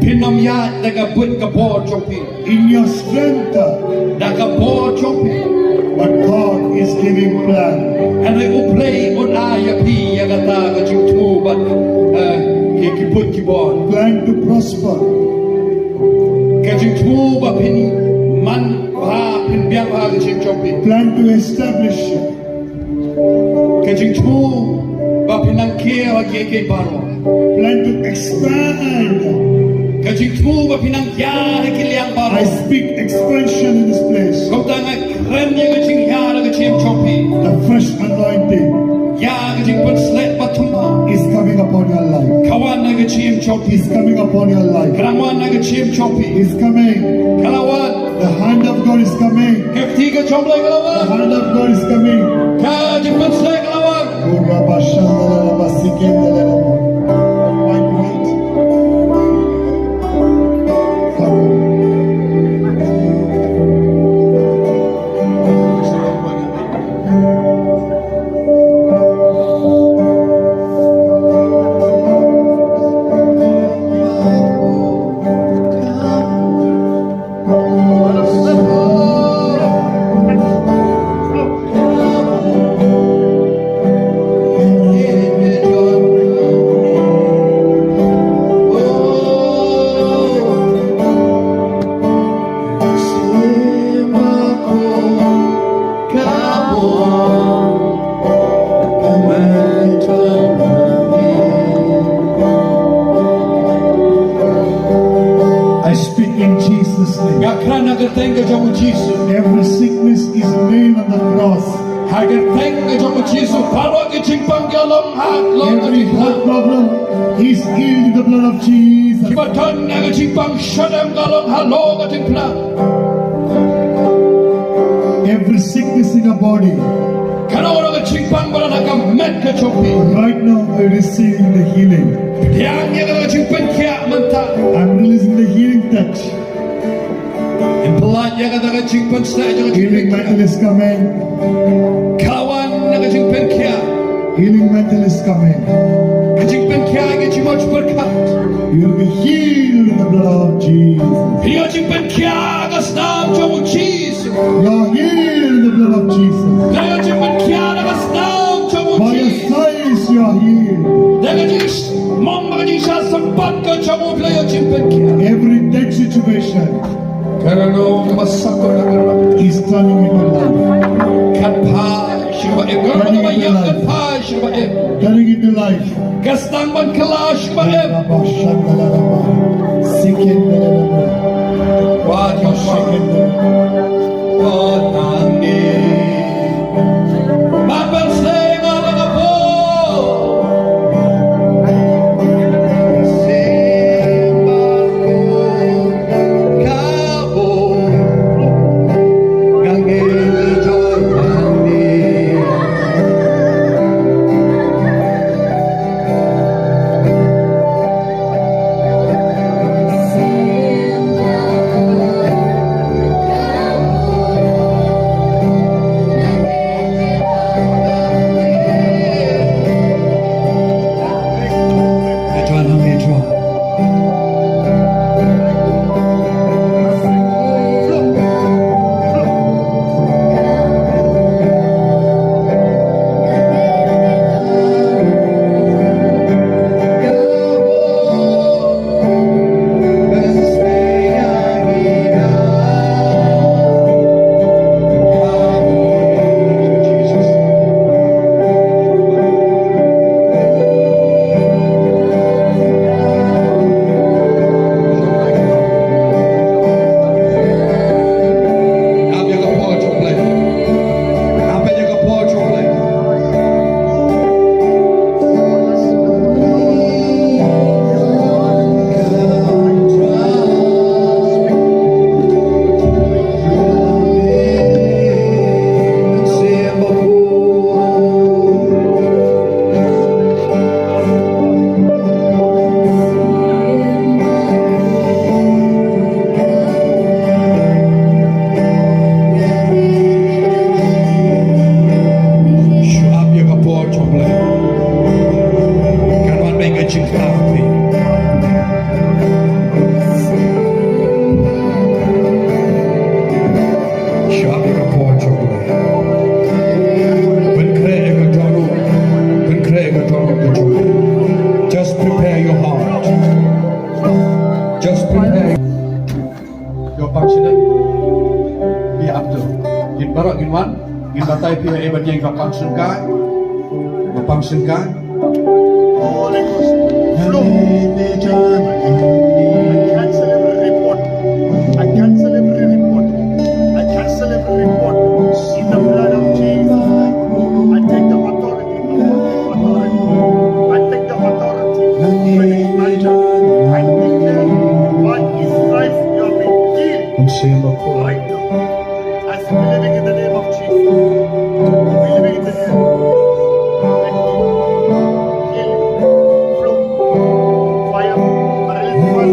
Phin ym ïaid da ka buit ka bor jong phi. In your strength. Da ka bor jong phi. But God is giving plan. Hynrei U Blei un ai ïa phi ïa kata ka jingthmu bad, eh, ki, ki buit ki bor. Plan to prosper. Ka jingthmu ba phin man bha, phin biang bha ka jingim jong phi. Plan to establish. Ka jingthmu ba phin nang kiew ha kiei kiei baroh. Plan to expand. Ka jingthmu ba phin nang ïar ha ki liang baroh. I speak expansion in this place. Kumta nga kren ïa ka jingïar ha ka jingim jong phi. The fresh anointing. Ïa ka jingpynsleh ba thymmai is coming upon your life. Ka wan ha ka jingim jong phi. Is coming upon your life. Ka la wan ha ka jingim jong phi. Is coming. Ka la wan. The hand of God is coming. Ka kti ka jong U Blei ka la wan. The hand of God is coming. Ka jingpynsleh ka la wan. Urabashandalabasikendalalama. White, white. Come on. I speak in Jesus' name. Nga kren ha ka kyrteng ka jong U Jisu. Every sickness is nailed on the cross. Ha ka kyrteng ka jong U Jisu, baroh ki jingpang ki long ha, long ha. Every heart problem is healed in the blood of Jesus. Kiba don ha ka jingpang shaneng ka long halor ka jingpang. Every sickness in your body. Kano kano ka jingpang ba don ha ka met ka jong phi. Right now, I receiving the healing. Pdiang ïa ka jingpynkhiah mynta. I'm releasing the healing touch. Ngan pyllait ïa kata ka jingpynshlur, ïa ka jingpynkhiah. Healing mantle is coming. Ka wan ïa ka jingpynkhiah. Healing mantle is coming. Ka jingpynkhiah, ka jingmut jingpyrkhat. You'll be healed in the blood of Jesus. Ïa ka jingpynkhiah ka snam jong U Jisu. You are healed in the blood of Jesus. Ïa ka jingpynkhiah ka snam jong U Jisu. By His stripes you are healed. Ïa ka jing Mong ba ka jingshah sympat ka jong U Blei ïa ka jingpynkhiah. Every dead situation is turning into life. Kan phai sha kaba im. Turning into life. Kan phai sha kaba im. Turning into life. Ka sdang ban kylla sha kaba im. Wat ïa Ngin batai phi ha ei ba dei ba pang shynkai. Ba pang shynkai. Holy Ghost, flow. I cancel every report. I cancel every report. I cancel every report. In the blood of Jesus, I take the authority. Authority. I take the authority. I declare, by His stripes you have been healed. Right now. As believing in the name of Jesus, believing in the name, let healing flow. Fire, paralytic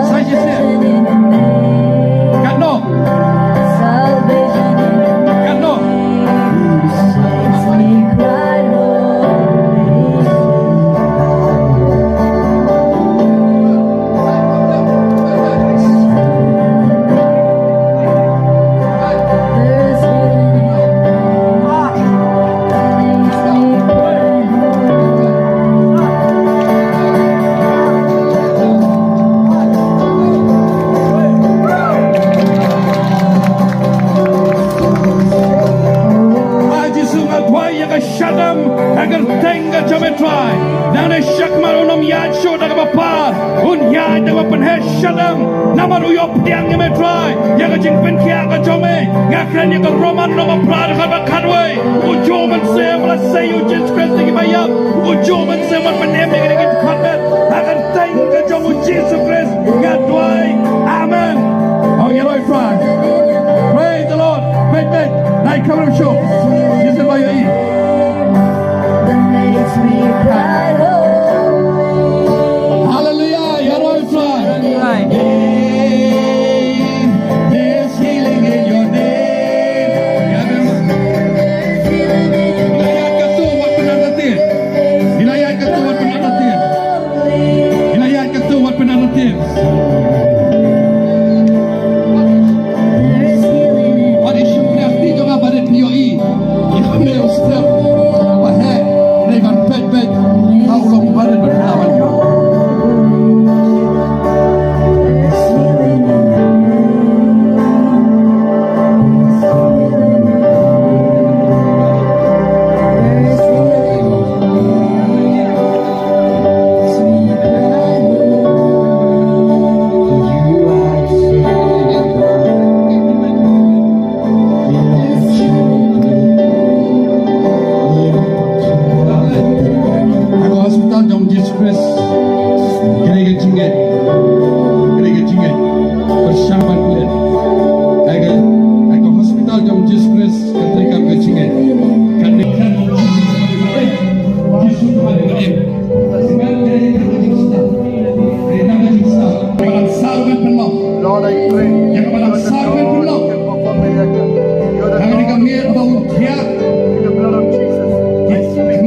Sa shisien. Katno? Katno? Ah, Jisu, nga duwai ïa ka shadem ha ka kyrteng ka jong me Trai. Nangne shakhmat un ym ïaid shuh da kaba par, un ïaid da kaba pynheh shadem. Namar u ïoh pdiang ïa me Trai, ïa ka jingpynkhiah ka jong me. Nga kren ïa ka Roman lynnong ba phra dkhot ba khatwei. Ujuh mynsiem, lehse ïa u Jisu Khrist ïa kiba ïap. Ujuh mynsiem, wat pynim ïa kine ki dkhot bet. Ha ka kyrteng ka jong u Jisu Khrist nga duwai. Amen. Oh, ïaroh ïa u Trai. Praise the Lord. Peit, peit. Nai kham rum shuh. Jisu ba ïohi. Hallelujah. Ïaroh ïa u Trai. There's healing in your name. Ïa, ïa, ïa, katto wat pynartatien. Ïa, ïa, katto wat pynartatien. Ïa, ïa, katto wat pynartatien. Wat i shim ïa kti jong nga ba rit phi ïohi. Ïa, me u step. Ba heh. Dei ban peit peit. Ka u long ba rit ban pynartatien. Ha ka hospital jong Jisu Khrist. Kane ka jingngeit. Kane ka jingngeit. Pyrshang ban klet. Ha ka, ha ka hospital jong Jisu Khrist. Kane ka jingngeit. Kane ka jingngeit. Jisu Khrist. Lord, I pray that you can perform miracle. You're the Lord who can heal. In the blood of Jesus, I speak.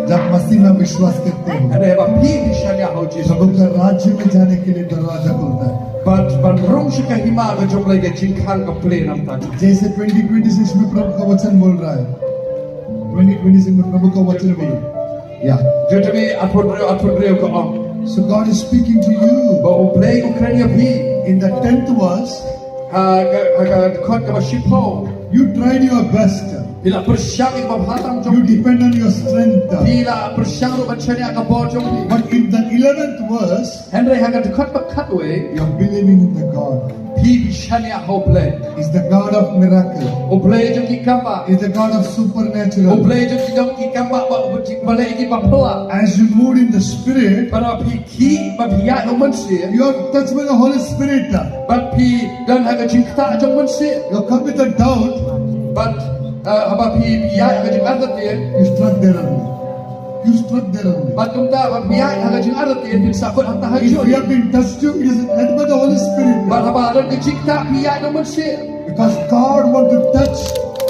जब मसीह में विश्वास करते हो, अरे, ba phi phi shaniah ha u Jisu, प्रभु का राज्य में जाने के लिए दरवाजा खुलता है। Bad ban rung sha ka hima ka jong U Blei ka jingkhang ka plie namar. जैसे ट्वेंटी ट्वेंटी सिक्स में प्रभु का वचन बोल रहा है, ट्वेंटी ट्वेंटी सिक्स में प्रभु का वचन बोल रहा है। Ïa, Jeremaïah arphew hynriew, arphew hynriew ka ong. So God is speaking to you. Ba U Blei u kren ïa phi. In the tenth verse, ha ka, ha ka dkhot kaba shiphew. You tried your best. Phi la pyrshang ïa ka bha tam jong phi. You depend on your strength. Phi la pyrshang ruh ban shaniah ka bor jong phi. But in the eleventh verse, hynrei ha ka dkhot ba khatwei, you're believing in the God. Phi phi shaniah ha U Blei. Is the God of miracle. U Blei jong ki kambah. Is the God of supernatural. U Blei jong ki, jong ki kambah ba, ba, ba leh ki ba phylla. As you move in the spirit, ba phi khie, ba phi ïaid ha u Mynsiem. You are touched by the Holy Spirit. Ba phi don ha ka jingktah jong u Mynsiem. You come with a doubt. Ba, uh, haba phi ïaid ha ka jingartatien. You struck there only. You struck there only. Bad kumta, ba phi ïaid ha ka jingartatien, phin sah kut hangta ha. If you have been touched, you, it is led by the Holy Spirit. Bad haba don ka jingktah, phi ïaid da u Mynsiem. Because God want to touch.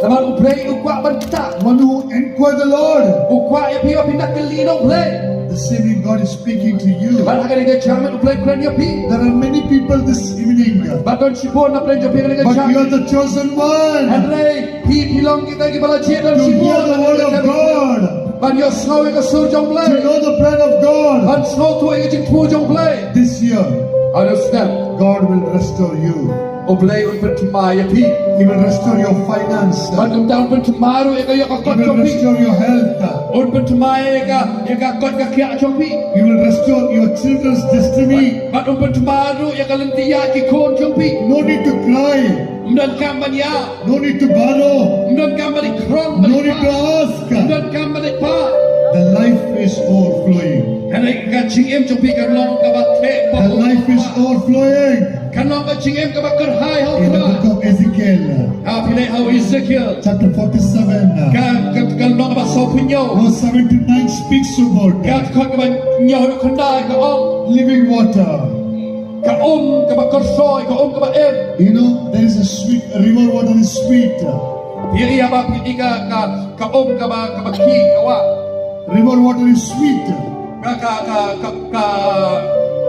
Namar U Blei u kwah ban ktah. One who inquire the Lord. U kwah ïa phi ba phin da kylli na U Blei. This evening God is speaking to you. Bad ha kane ka janmiet U Blei u kren ïa phi. There are many people this evening. Bad don shibun na pdeng jong phi ha kane ka janmiet. But you are the chosen one. Hynrei phi, phi long kita kiba la jied, to hear the word of God. Ban ïohsngew ïa ka sur jong U Blei. To know the plan of God. Ban sngewthuh ïa ka jingthmu jong U Blei. This year, understand, God will restore you. U Blei un pynthymmai ïa phi. He will restore your finance. Bad kumta un pynthymmai ruh ïa ka, ïa ka kot jong phi. He will restore your health. Un pynthymmai ïa ka, ïa ka kot ka khiah jong phi. He will restore your children's destiny. Bad, bad un pynthymmai ruh ïa ka lynti ïaid ki khun jong phi. No need to cry. Ym donkam ban ïa. No need to borrow. Ym donkam ban ïa khrong, ban ïa. No need to ask. Ym donkam ban ïa pah. The life is overflowing. Hynrei ka jingim jong phi kan long kaba teh. The life is overflowing. Kan long ka jingim kaba kyrhai ha U Trai. In the book of Ezekiel, ha, phi leit ha Ezekiel chapter forty-seven, ka, ka, ka lynnong kaba sawphew hynñiew, verse seven to nine speaks about ka dkhot kaba hynñiew haduh khyndai ka ong, living water, ka um kaba kyrsoi, ka um kaba im. You know, there is a sweet, river water is sweet. Phi ïohi ba phi ïohi ka, ka, ka um kaba, kaba khih, ka wah. River water is sweet. Ka, ka, ka, ka, ka,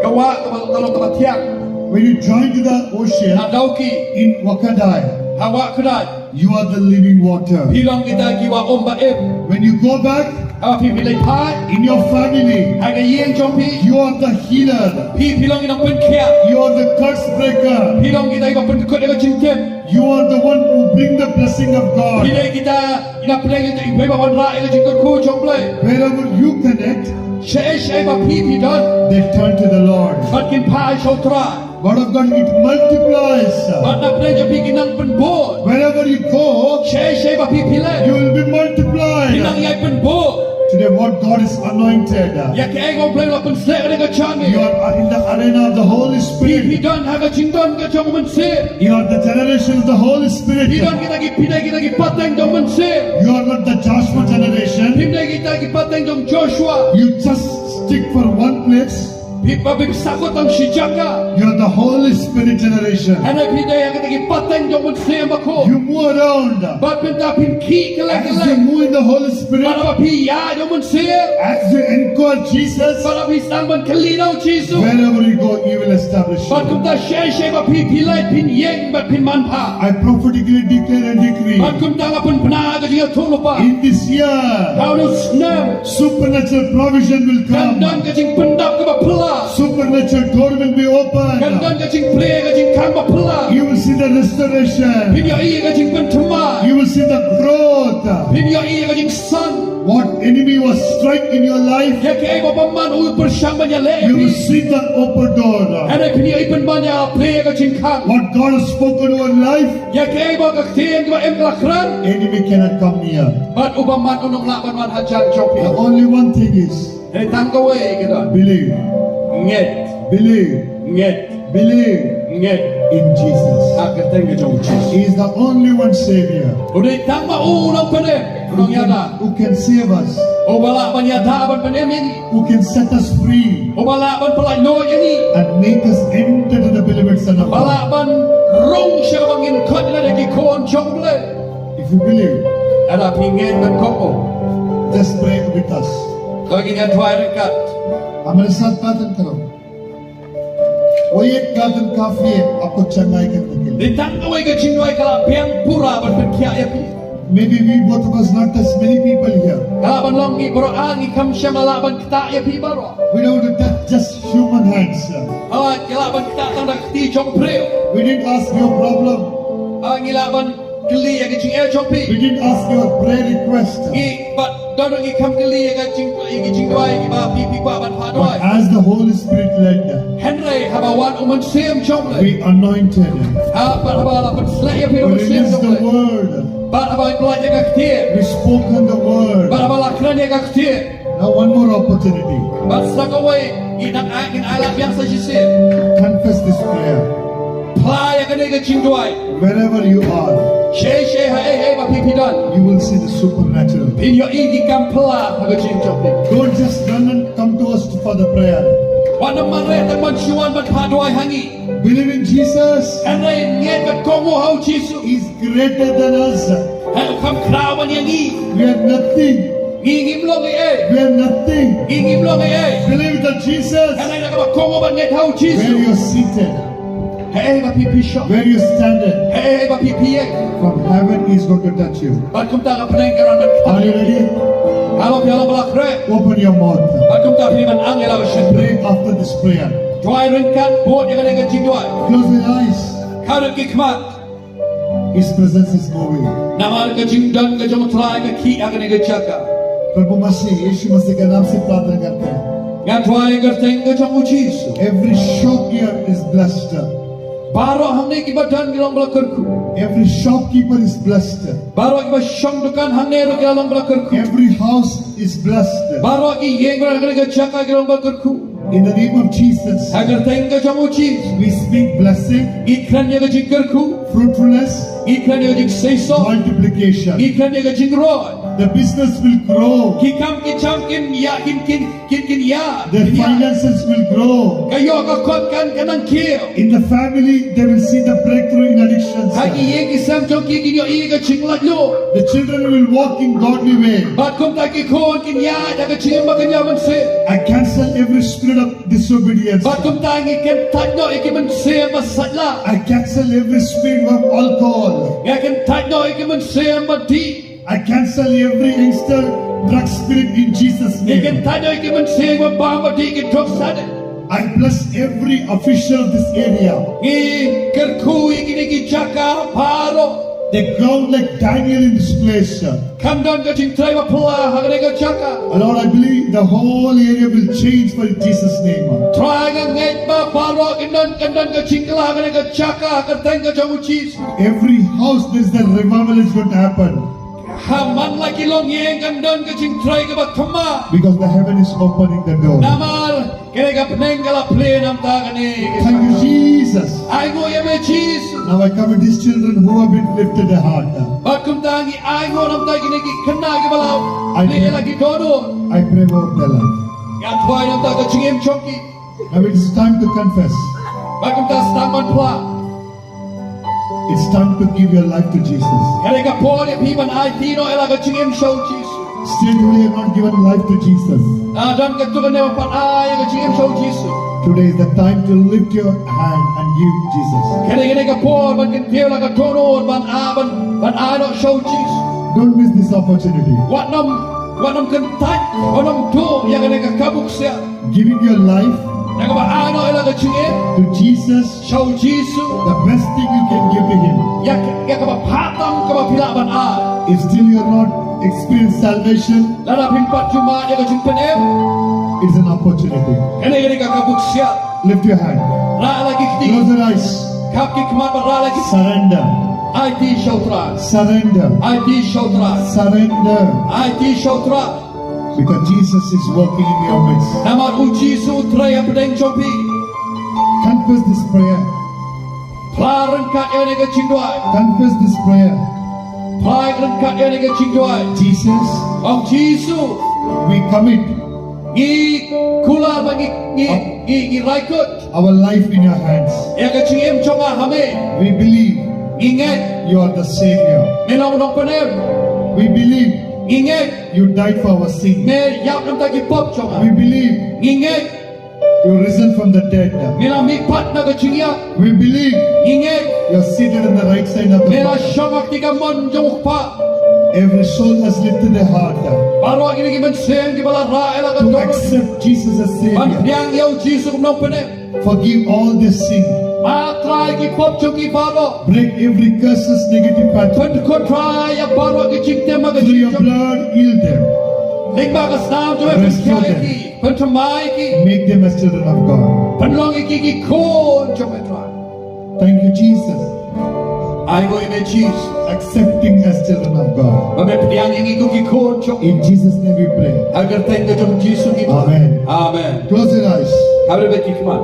ka wah kaba, ka long kaba thiang. When you join to the ocean, ha Dawki, in Wakadai, ha Wakadai, you are the living water. Phi long kita ki wah um ba im. When you go back, haba phi, phi leit phai, in your family, ha ka ïing jong phi, you are the healer. Phi, phi long ki nongpynkhiah. You are the curse breaker. Phi long kita kiba pynkut ïa ka jingtip. You are the one who bring the blessing of God. Phi dei kita, kita phi dei kita kiba wanrah ïa ka jingkyrkhu jong U Blei. Wherever you connect, shaei shaei ba phi, phi don, they turn to the Lord. Bad kin phai sha U Trai. Word of God, it multiplies. Bad na pdeng jong phi ki nang pynbud. Wherever you go, shaei shaei ba phi, phi leit, you will be multiplied. Phi nang ïai pynbud. Today, what God is anointed, ïa kaei ba U Blei u la pynsleh ha ka jingim, you are in the arena of the Holy Spirit. Phi, phi don ha ka jingdon ka jong U Mynsiem. You are the generation of the Holy Spirit. Phi don kita ki, phi dei kita ki pateng jong U Mynsiem. You are not the Joshua generation. Phim dei kita ki pateng jong Joshua. You just stick for one place. Phi, ba phim sakhot tang shi jaka. You are the Holy Spirit generation. Hynrei phi dei kita ki pateng jong U Mynsiem Bakhuid. You move around. Bad mynta phin khih kylleng kylleng. As you move in the Holy Spirit, bad haba phi ïaid ha U Mynsiem, as you inquire Jesus, bad haba phi sdang ban kylli na U Jisu, wherever you go, He will establish you. Bad kumta shaei shaei ba phi, phi leit, phin ïeng bad phin manbha. I prophetically declare and decree, bad kumta nga pynbna ka jingïathuhlypa, in this year, ha une u snem, supernatural provision will come. Kan don ka jingpyndap kaba phylla. Supernatural door will be opened. Kan don ka jingplie ka jingkhang ba phylla. You will see the restoration. Phin ïohi ka jingpynthymmai. You will see the growth. Phin ïohi ka jingsan. What enemy was strike in your life, ïa kaei ba u bymman u pyrshang ban ïaleh ïa phi, you will see the open door. Hynrei phin ïohi pynban ïa plie ka jingkhang. What God has spoken over life, ïa kaei ba ka ktien kaba im ka la kren, enemy cannot come near. Bad u bymman um lah ban wan hajan jong phi. The only one thing is, hynrei tang kawei ka don. Believe. Ngeit. Believe. Ngeit. Believe. Ngeit. In Jesus. Ha ka kyrteng ka jong U Jisu. He is the only one Savior. U dei tang ba u u nongpynim, u nongïada, who can save us, uba lah ban ïada ban pynim ïa ngi, who can set us free, uba lah ban pyllait noh ïa ngi, and make us enter to the beloved Son of God. Ba lah ban rung sha kaba ngin khot ïa lade ki khun jong U Blei. If you believe, lada phi ngeit bad kohnguh, just pray with us. To ngin ïa duwai ryngkat. हमारे साथ प्रार्थना करो। वो एक प्रार्थना काफी है आपको चंगाई करने के लिए। Dei tang kawei ka jingduwai ka la biang pura ban pynkhiah ïa phi. Maybe we both of us not touch many people here. Ka lah ban long ngi baroh ar ngi kam shym la lah ban ktah ïa phi baroh. We don't touch just human hands. Ah, ngi lah ban ktah tang da ka kti jong u briew. We didn't ask your problem. Ah, ngi lah ban kylli ïa ka jingeh jong phi. We didn't ask your prayer request. Ngi, bad don ngi kam kylli ïa ka jing, ïa ka jingduwai, ïa ba phi, phi kwah ban phah duwai. But as the Holy Spirit led, hynrei haba wan u Mynsiem jong U Blei, we anointed. Ha, bad haba la pynsleh ïa phi da u Mynsiem jong U Blei. We released the word. Bad haba la pyllait ïa ka ktien. We spoken the word. Bad haba la kren ïa ka ktien. Now one more opportunity. Bad sa kawei, ngi dang ai, ngin ai lad biang sa shisien. Confess this prayer. Phla ïa kane ka jingduwai. Wherever you are, shaei shaei haei haei ba phi phi don, you will see the supernatural. Phin ïohi ki kam phylla ha ka jingim jong phi. Don't just run and come to us for the prayer. Wat nym mareh tang ban shu wan ban phah duwai ha ngi. Believe in Jesus. Hynrei ngeit bad kohnguh ha U Jisu. Is greater than us. Hynrei u kham khraw ban ïa ngi. We are nothing. Ngi ngim long ei ei. We are nothing. Ngi ngim long ei ei. Believe in Jesus. Hynrei da kaba kohnguh bad ngeit ha U Jisu. Where you are seated, haei ba phi phi shoh, where you standing, haei ba phi phi ïeng, from heaven is going to touch you. Bad kumta ka bneng ka ran ban ktah. Are you ready? Hato phi long ba la khreh? Open your mouth. Bad kumta phi ban ang ïa la ka shyntur. Pray after this prayer. Duwai ryngkat bud ïa kane ka jingduwai. Close your eyes. Khaw ki khmat. His presence is moving. Namar ka jingdon ka jong U Trai ka khih ha kane ka jaka. प्रभु मसीह, यीशु मसीह के नाम से प्रार्थना करते हैं। Nga duwai ha ka kyrteng ka jong U Jisu. Every shock here is blessed. Baroh hangne kiba don ki long ba la kyrkhu. Every shopkeeper is blessed. Baroh kiba shong dukan hangne ruh ki la long ba la kyrkhu. Every house is blessed. Baroh ki ïing ruh ha kane ka jaka ki long ba la kyrkhu. In the name of Jesus, ha ka kyrteng ka jong U Jisu, we speak blessing, ngi kren ïa ka jingkyrkhu, fruitfulness, ngi kren ïa ka jingseisoh, multiplication, ngi kren ïa ka jingroi. The business will grow. Ki kam ki jam kin ïa, kin, kin, kin, kin ïa, kin ïa. Their finances will grow. Ka ïoh ka kot kan, kan nang kiew. In the family, they will see the breakthrough in addictions. Ha ki ïing ki sem jong ki kin ïohi ka jinglaitluid. The children will walk in godly way. Bad kumta ki khun kin ïaid ha ka jingim ba kan ïa mynsiem. I cancel every spirit of disobedience. Bad kumta ngi kyntait noh ïa ki mynsiem ba sait lad. I cancel every spirit of alcohol. Ngi kyntait noh ïa ki mynsiem ba dih. I cancel every gangster drug spirit in Jesus' name. Ngi kyntait noh ïa ki mynsiem ba bam ba dih ki drug sate. I bless every official of this area. Ngi kyrkhu ïa kine ki jaka baroh. They ground like Daniel in this place. Kan don ka jingtrei ba phylla ha kane ka jaka. Lord, I believe the whole area will change for Jesus' name. Trai, nga ngeit ba baroh kan don, kan don ka jingkylla ha kane ka jaka ha ka kyrteng ka jong U Jisu. Every house, there is the revival is going to happen. Ha man la ki longïing kan don ka jingtrei kaba thymmai. Because the heaven is opening the door. Namar kane ka bneng ka la plie na ka bynta kane. Thank you, Jesus. Ai nguh ïa me Jisu. Now I commit these children who have been lifted their heart. Bad kumta ngi ai nguh na ka bynta kine ki khynnah kiba la plie la ki dohnud. I pray over their life. Nga duwai na ka bynta ka jingim jong ki. Now it is time to confess. Bad kumta sdang ban phla. It's time to give your life to Jesus. Kane ka por ïa phi ban aiti noh ïa la ka jingim sha U Jisu. Still today you have not given life to Jesus. Lada don katto katne ba phah ai ïa ka jingim sha U Jisu. Today is the time to lift your hand and give Jesus. Kane, kane ka por ban kyntiew la ka dohnud ban ai, ban, ban ai noh sha U Jisu. Don't miss this opportunity. Wat nym, wat nym kyntait, wat nym duh ïa kane ka kabu ksiar. Giving your life, na kaba ai noh ïa la ka jingim, to Jesus, sha U Jisu, the best thing you can give to him. Ïa, ïa kaba bha tam kaba phi lah ban ai. If still you have not experienced salvation, lada phim pat ju mad ïa ka jingpynim, it's an opportunity. Kane, kane ka kabu ksiar. Lift your hand. Rah la ki kti. Close your eyes. Khap ki khmat bad rah la ki kti. Surrender. Aiti sha U Trai. Surrender. Aiti sha U Trai. Surrender. Aiti sha U Trai. Because Jesus is working in your midst. Namar U Jisu u trei hapdeng jong phi. Confess this prayer. Phla ryngkat ïa kane ka jingduwai. Confess this prayer. Phla ryngkat ïa kane ka jingduwai. Jesus, ong Jisu, we commit, ngi kular bad ngi, ngi, ngi, ngi rai kut our life in your hands. Ïa ka jingim jong nga ha me. We believe, ngi ngeit, you are the Savior. Me long u nongpynim. We believe, ngi ngeit, you died for our sin. Me ïap na ka bynta ki pop jong nga. We believe, ngi ngeit, you risen from the dead. Me la mihpat na ka jingïap. We believe, ngi ngeit, you are seated on the right side of the Father. Me la shong ha ka kti kamon jong U Kpa. Every soul has lifted their heart, baroh kine ki mynsiem kiba la rah ïa la ka dohnud, to accept Jesus as Savior. Ban pdiang ïa U Jisu kum u nongpynim. Forgive all their sin. Map trai ki pop jong ki baroh. Break every curses, negative pattern. Pynkhot trai ïa baroh ki jingtem ha ka jingim jong ki. Through your blood, heal them. Lyngba ka snam jong me, restore them. Pynkhot ïa ki. Pynthymmai ïa ki. Make them as children of God. Pynlong ïa ki ki khun jong me Trai. Thank you, Jesus. Ai nguh ïa me Jisu. Accepting as children of God. Ba me pdiang ïa ngi kum ki khun jong me. In Jesus' name we pray. Ha ka kyrteng ka jong U Jisu ngi duwai. Amen. Amen. Close your eyes. Khapkhiat bad ki khmat.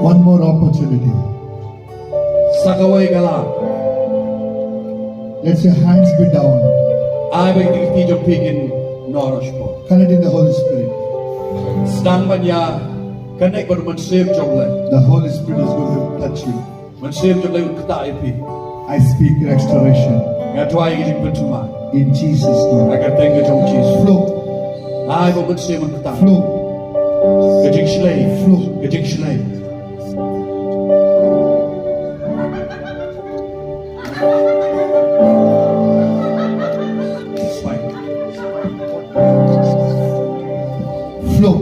One more opportunity. Sa kawei ka lad. Let your hands be down. Ai ba ki kti jong phi kin noh shapoh. Connect in the Holy Spirit. Sdang ban ïa connect bad u Mynsiem jong U Blei. The Holy Spirit is going to touch you. Mynsiem jong U Blei un ktah ïa phi. I speak restoration. Nga duwai ïa ka jingpynthymmai. In Jesus' name. Ha ka kyrteng ka jong U Jisu. Flow. Ai ba u Mynsiem un ktah. Flow. Ka jingshlei. Flow. Ka jingshlei. Flow.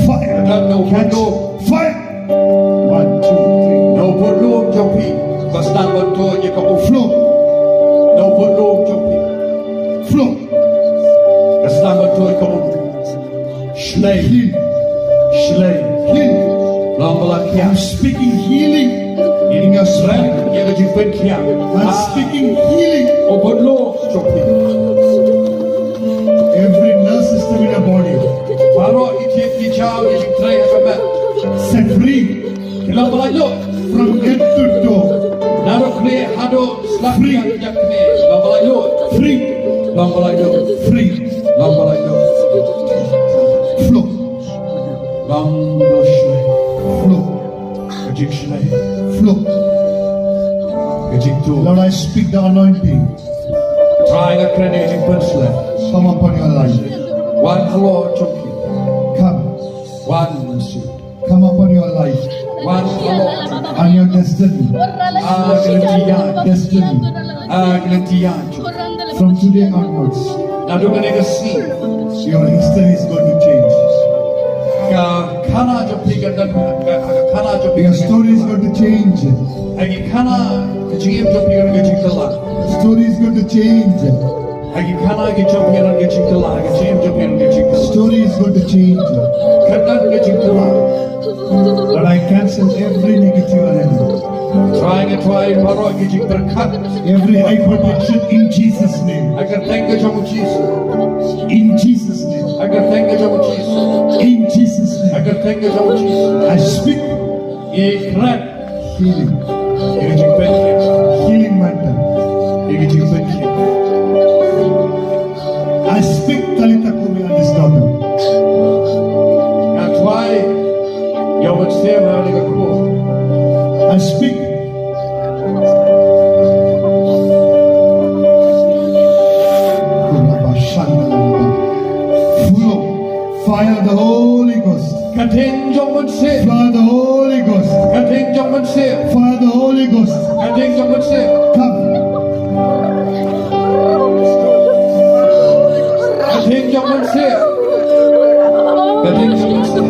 Fire. Catch. Fire. One, two, three. Na u pud lum jong phi ba sdang ban tuid ïa ka um. Flow. Na u pud lum jong phi. Flow. Ka sdang ban tuid ïa ka um. Shlei. Heal. Shlei. Heal. Long ba la khiah. I'm speaking healing in your strength. Ïa ka jingpynkhiah. I'm speaking healing. U bynlong jong phi. Every nerve system in your body. Baroh ki jait ki jaw ki jingtrei ha ka met. Set free. Ki long ba la ïoh. From head to toe. Naduh kmie haduh slap. Free. Ki jait kmie. Long ba la ïoh. Free. Long ba la ïoh. Free. Long ba la ïoh. Flow. Long ba la shlei. Flow. Ka jingshlei. Flow. Ka jingtuh. Lord, I speak the anointing. Trai nga kren ïa ka jingpynshlei. Come upon your life. Wan halor jong ki. Come. Wan, Jisu. Come upon your life. Wan halor jong ki. And your destiny. Ah, ka lynti ïaid. Destiny. Ah, ka lynti ïaid. From today onwards, naduh kane ka sngi, your history is going to change. Ka khana jong phi ka dang, ka, ka khana jong phi. Your story is going to change. Ha ki khana, ka jingim jong phi ka dang jingkylla. Story is going to change. Ha ki khana ki jong phi ka dang jingkylla, ha ka jingim jong phi ka dang jingkylla. Story is going to change. Ka dang jingkylla. But I cancel every negative energy. Trai nga trai baroh ki jingpyrkhat. Every eye protection in Jesus' name. Ha ka kyrteng ka jong u Jisu. In Jesus' name. Ha ka kyrteng ka jong u Jisu. In Jesus' name. Ha ka kyrteng ka jong u Jisu. I speak. Ngi kren. Healing. Ïa ka jingpynkhiah. Healing mantle. Ïa ka jingpynkhiah. I speak Talitha Kumi on this daughter. Nga trai ïa u Mynsiem ha kane ka khun. I speak. Flow. Fire the Holy Ghost. Ka ding jong u Mynsiem. Fire the Holy Ghost. Ka ding jong u Mynsiem. Fire the Holy Ghost. Ka ding jong u Mynsiem. Come. Ka ding jong u Mynsiem. Ka ding jong u Mynsiem.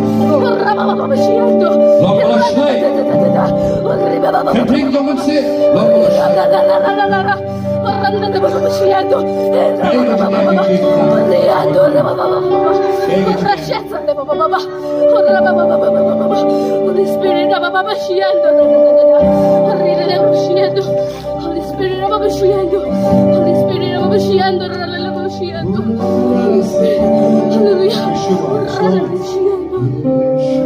Long ba la shlei. Ka ding jong u Mynsiem. Long ba la shlei. Holy Spirit, Holy Spirit, Holy Spirit, Hallelujah.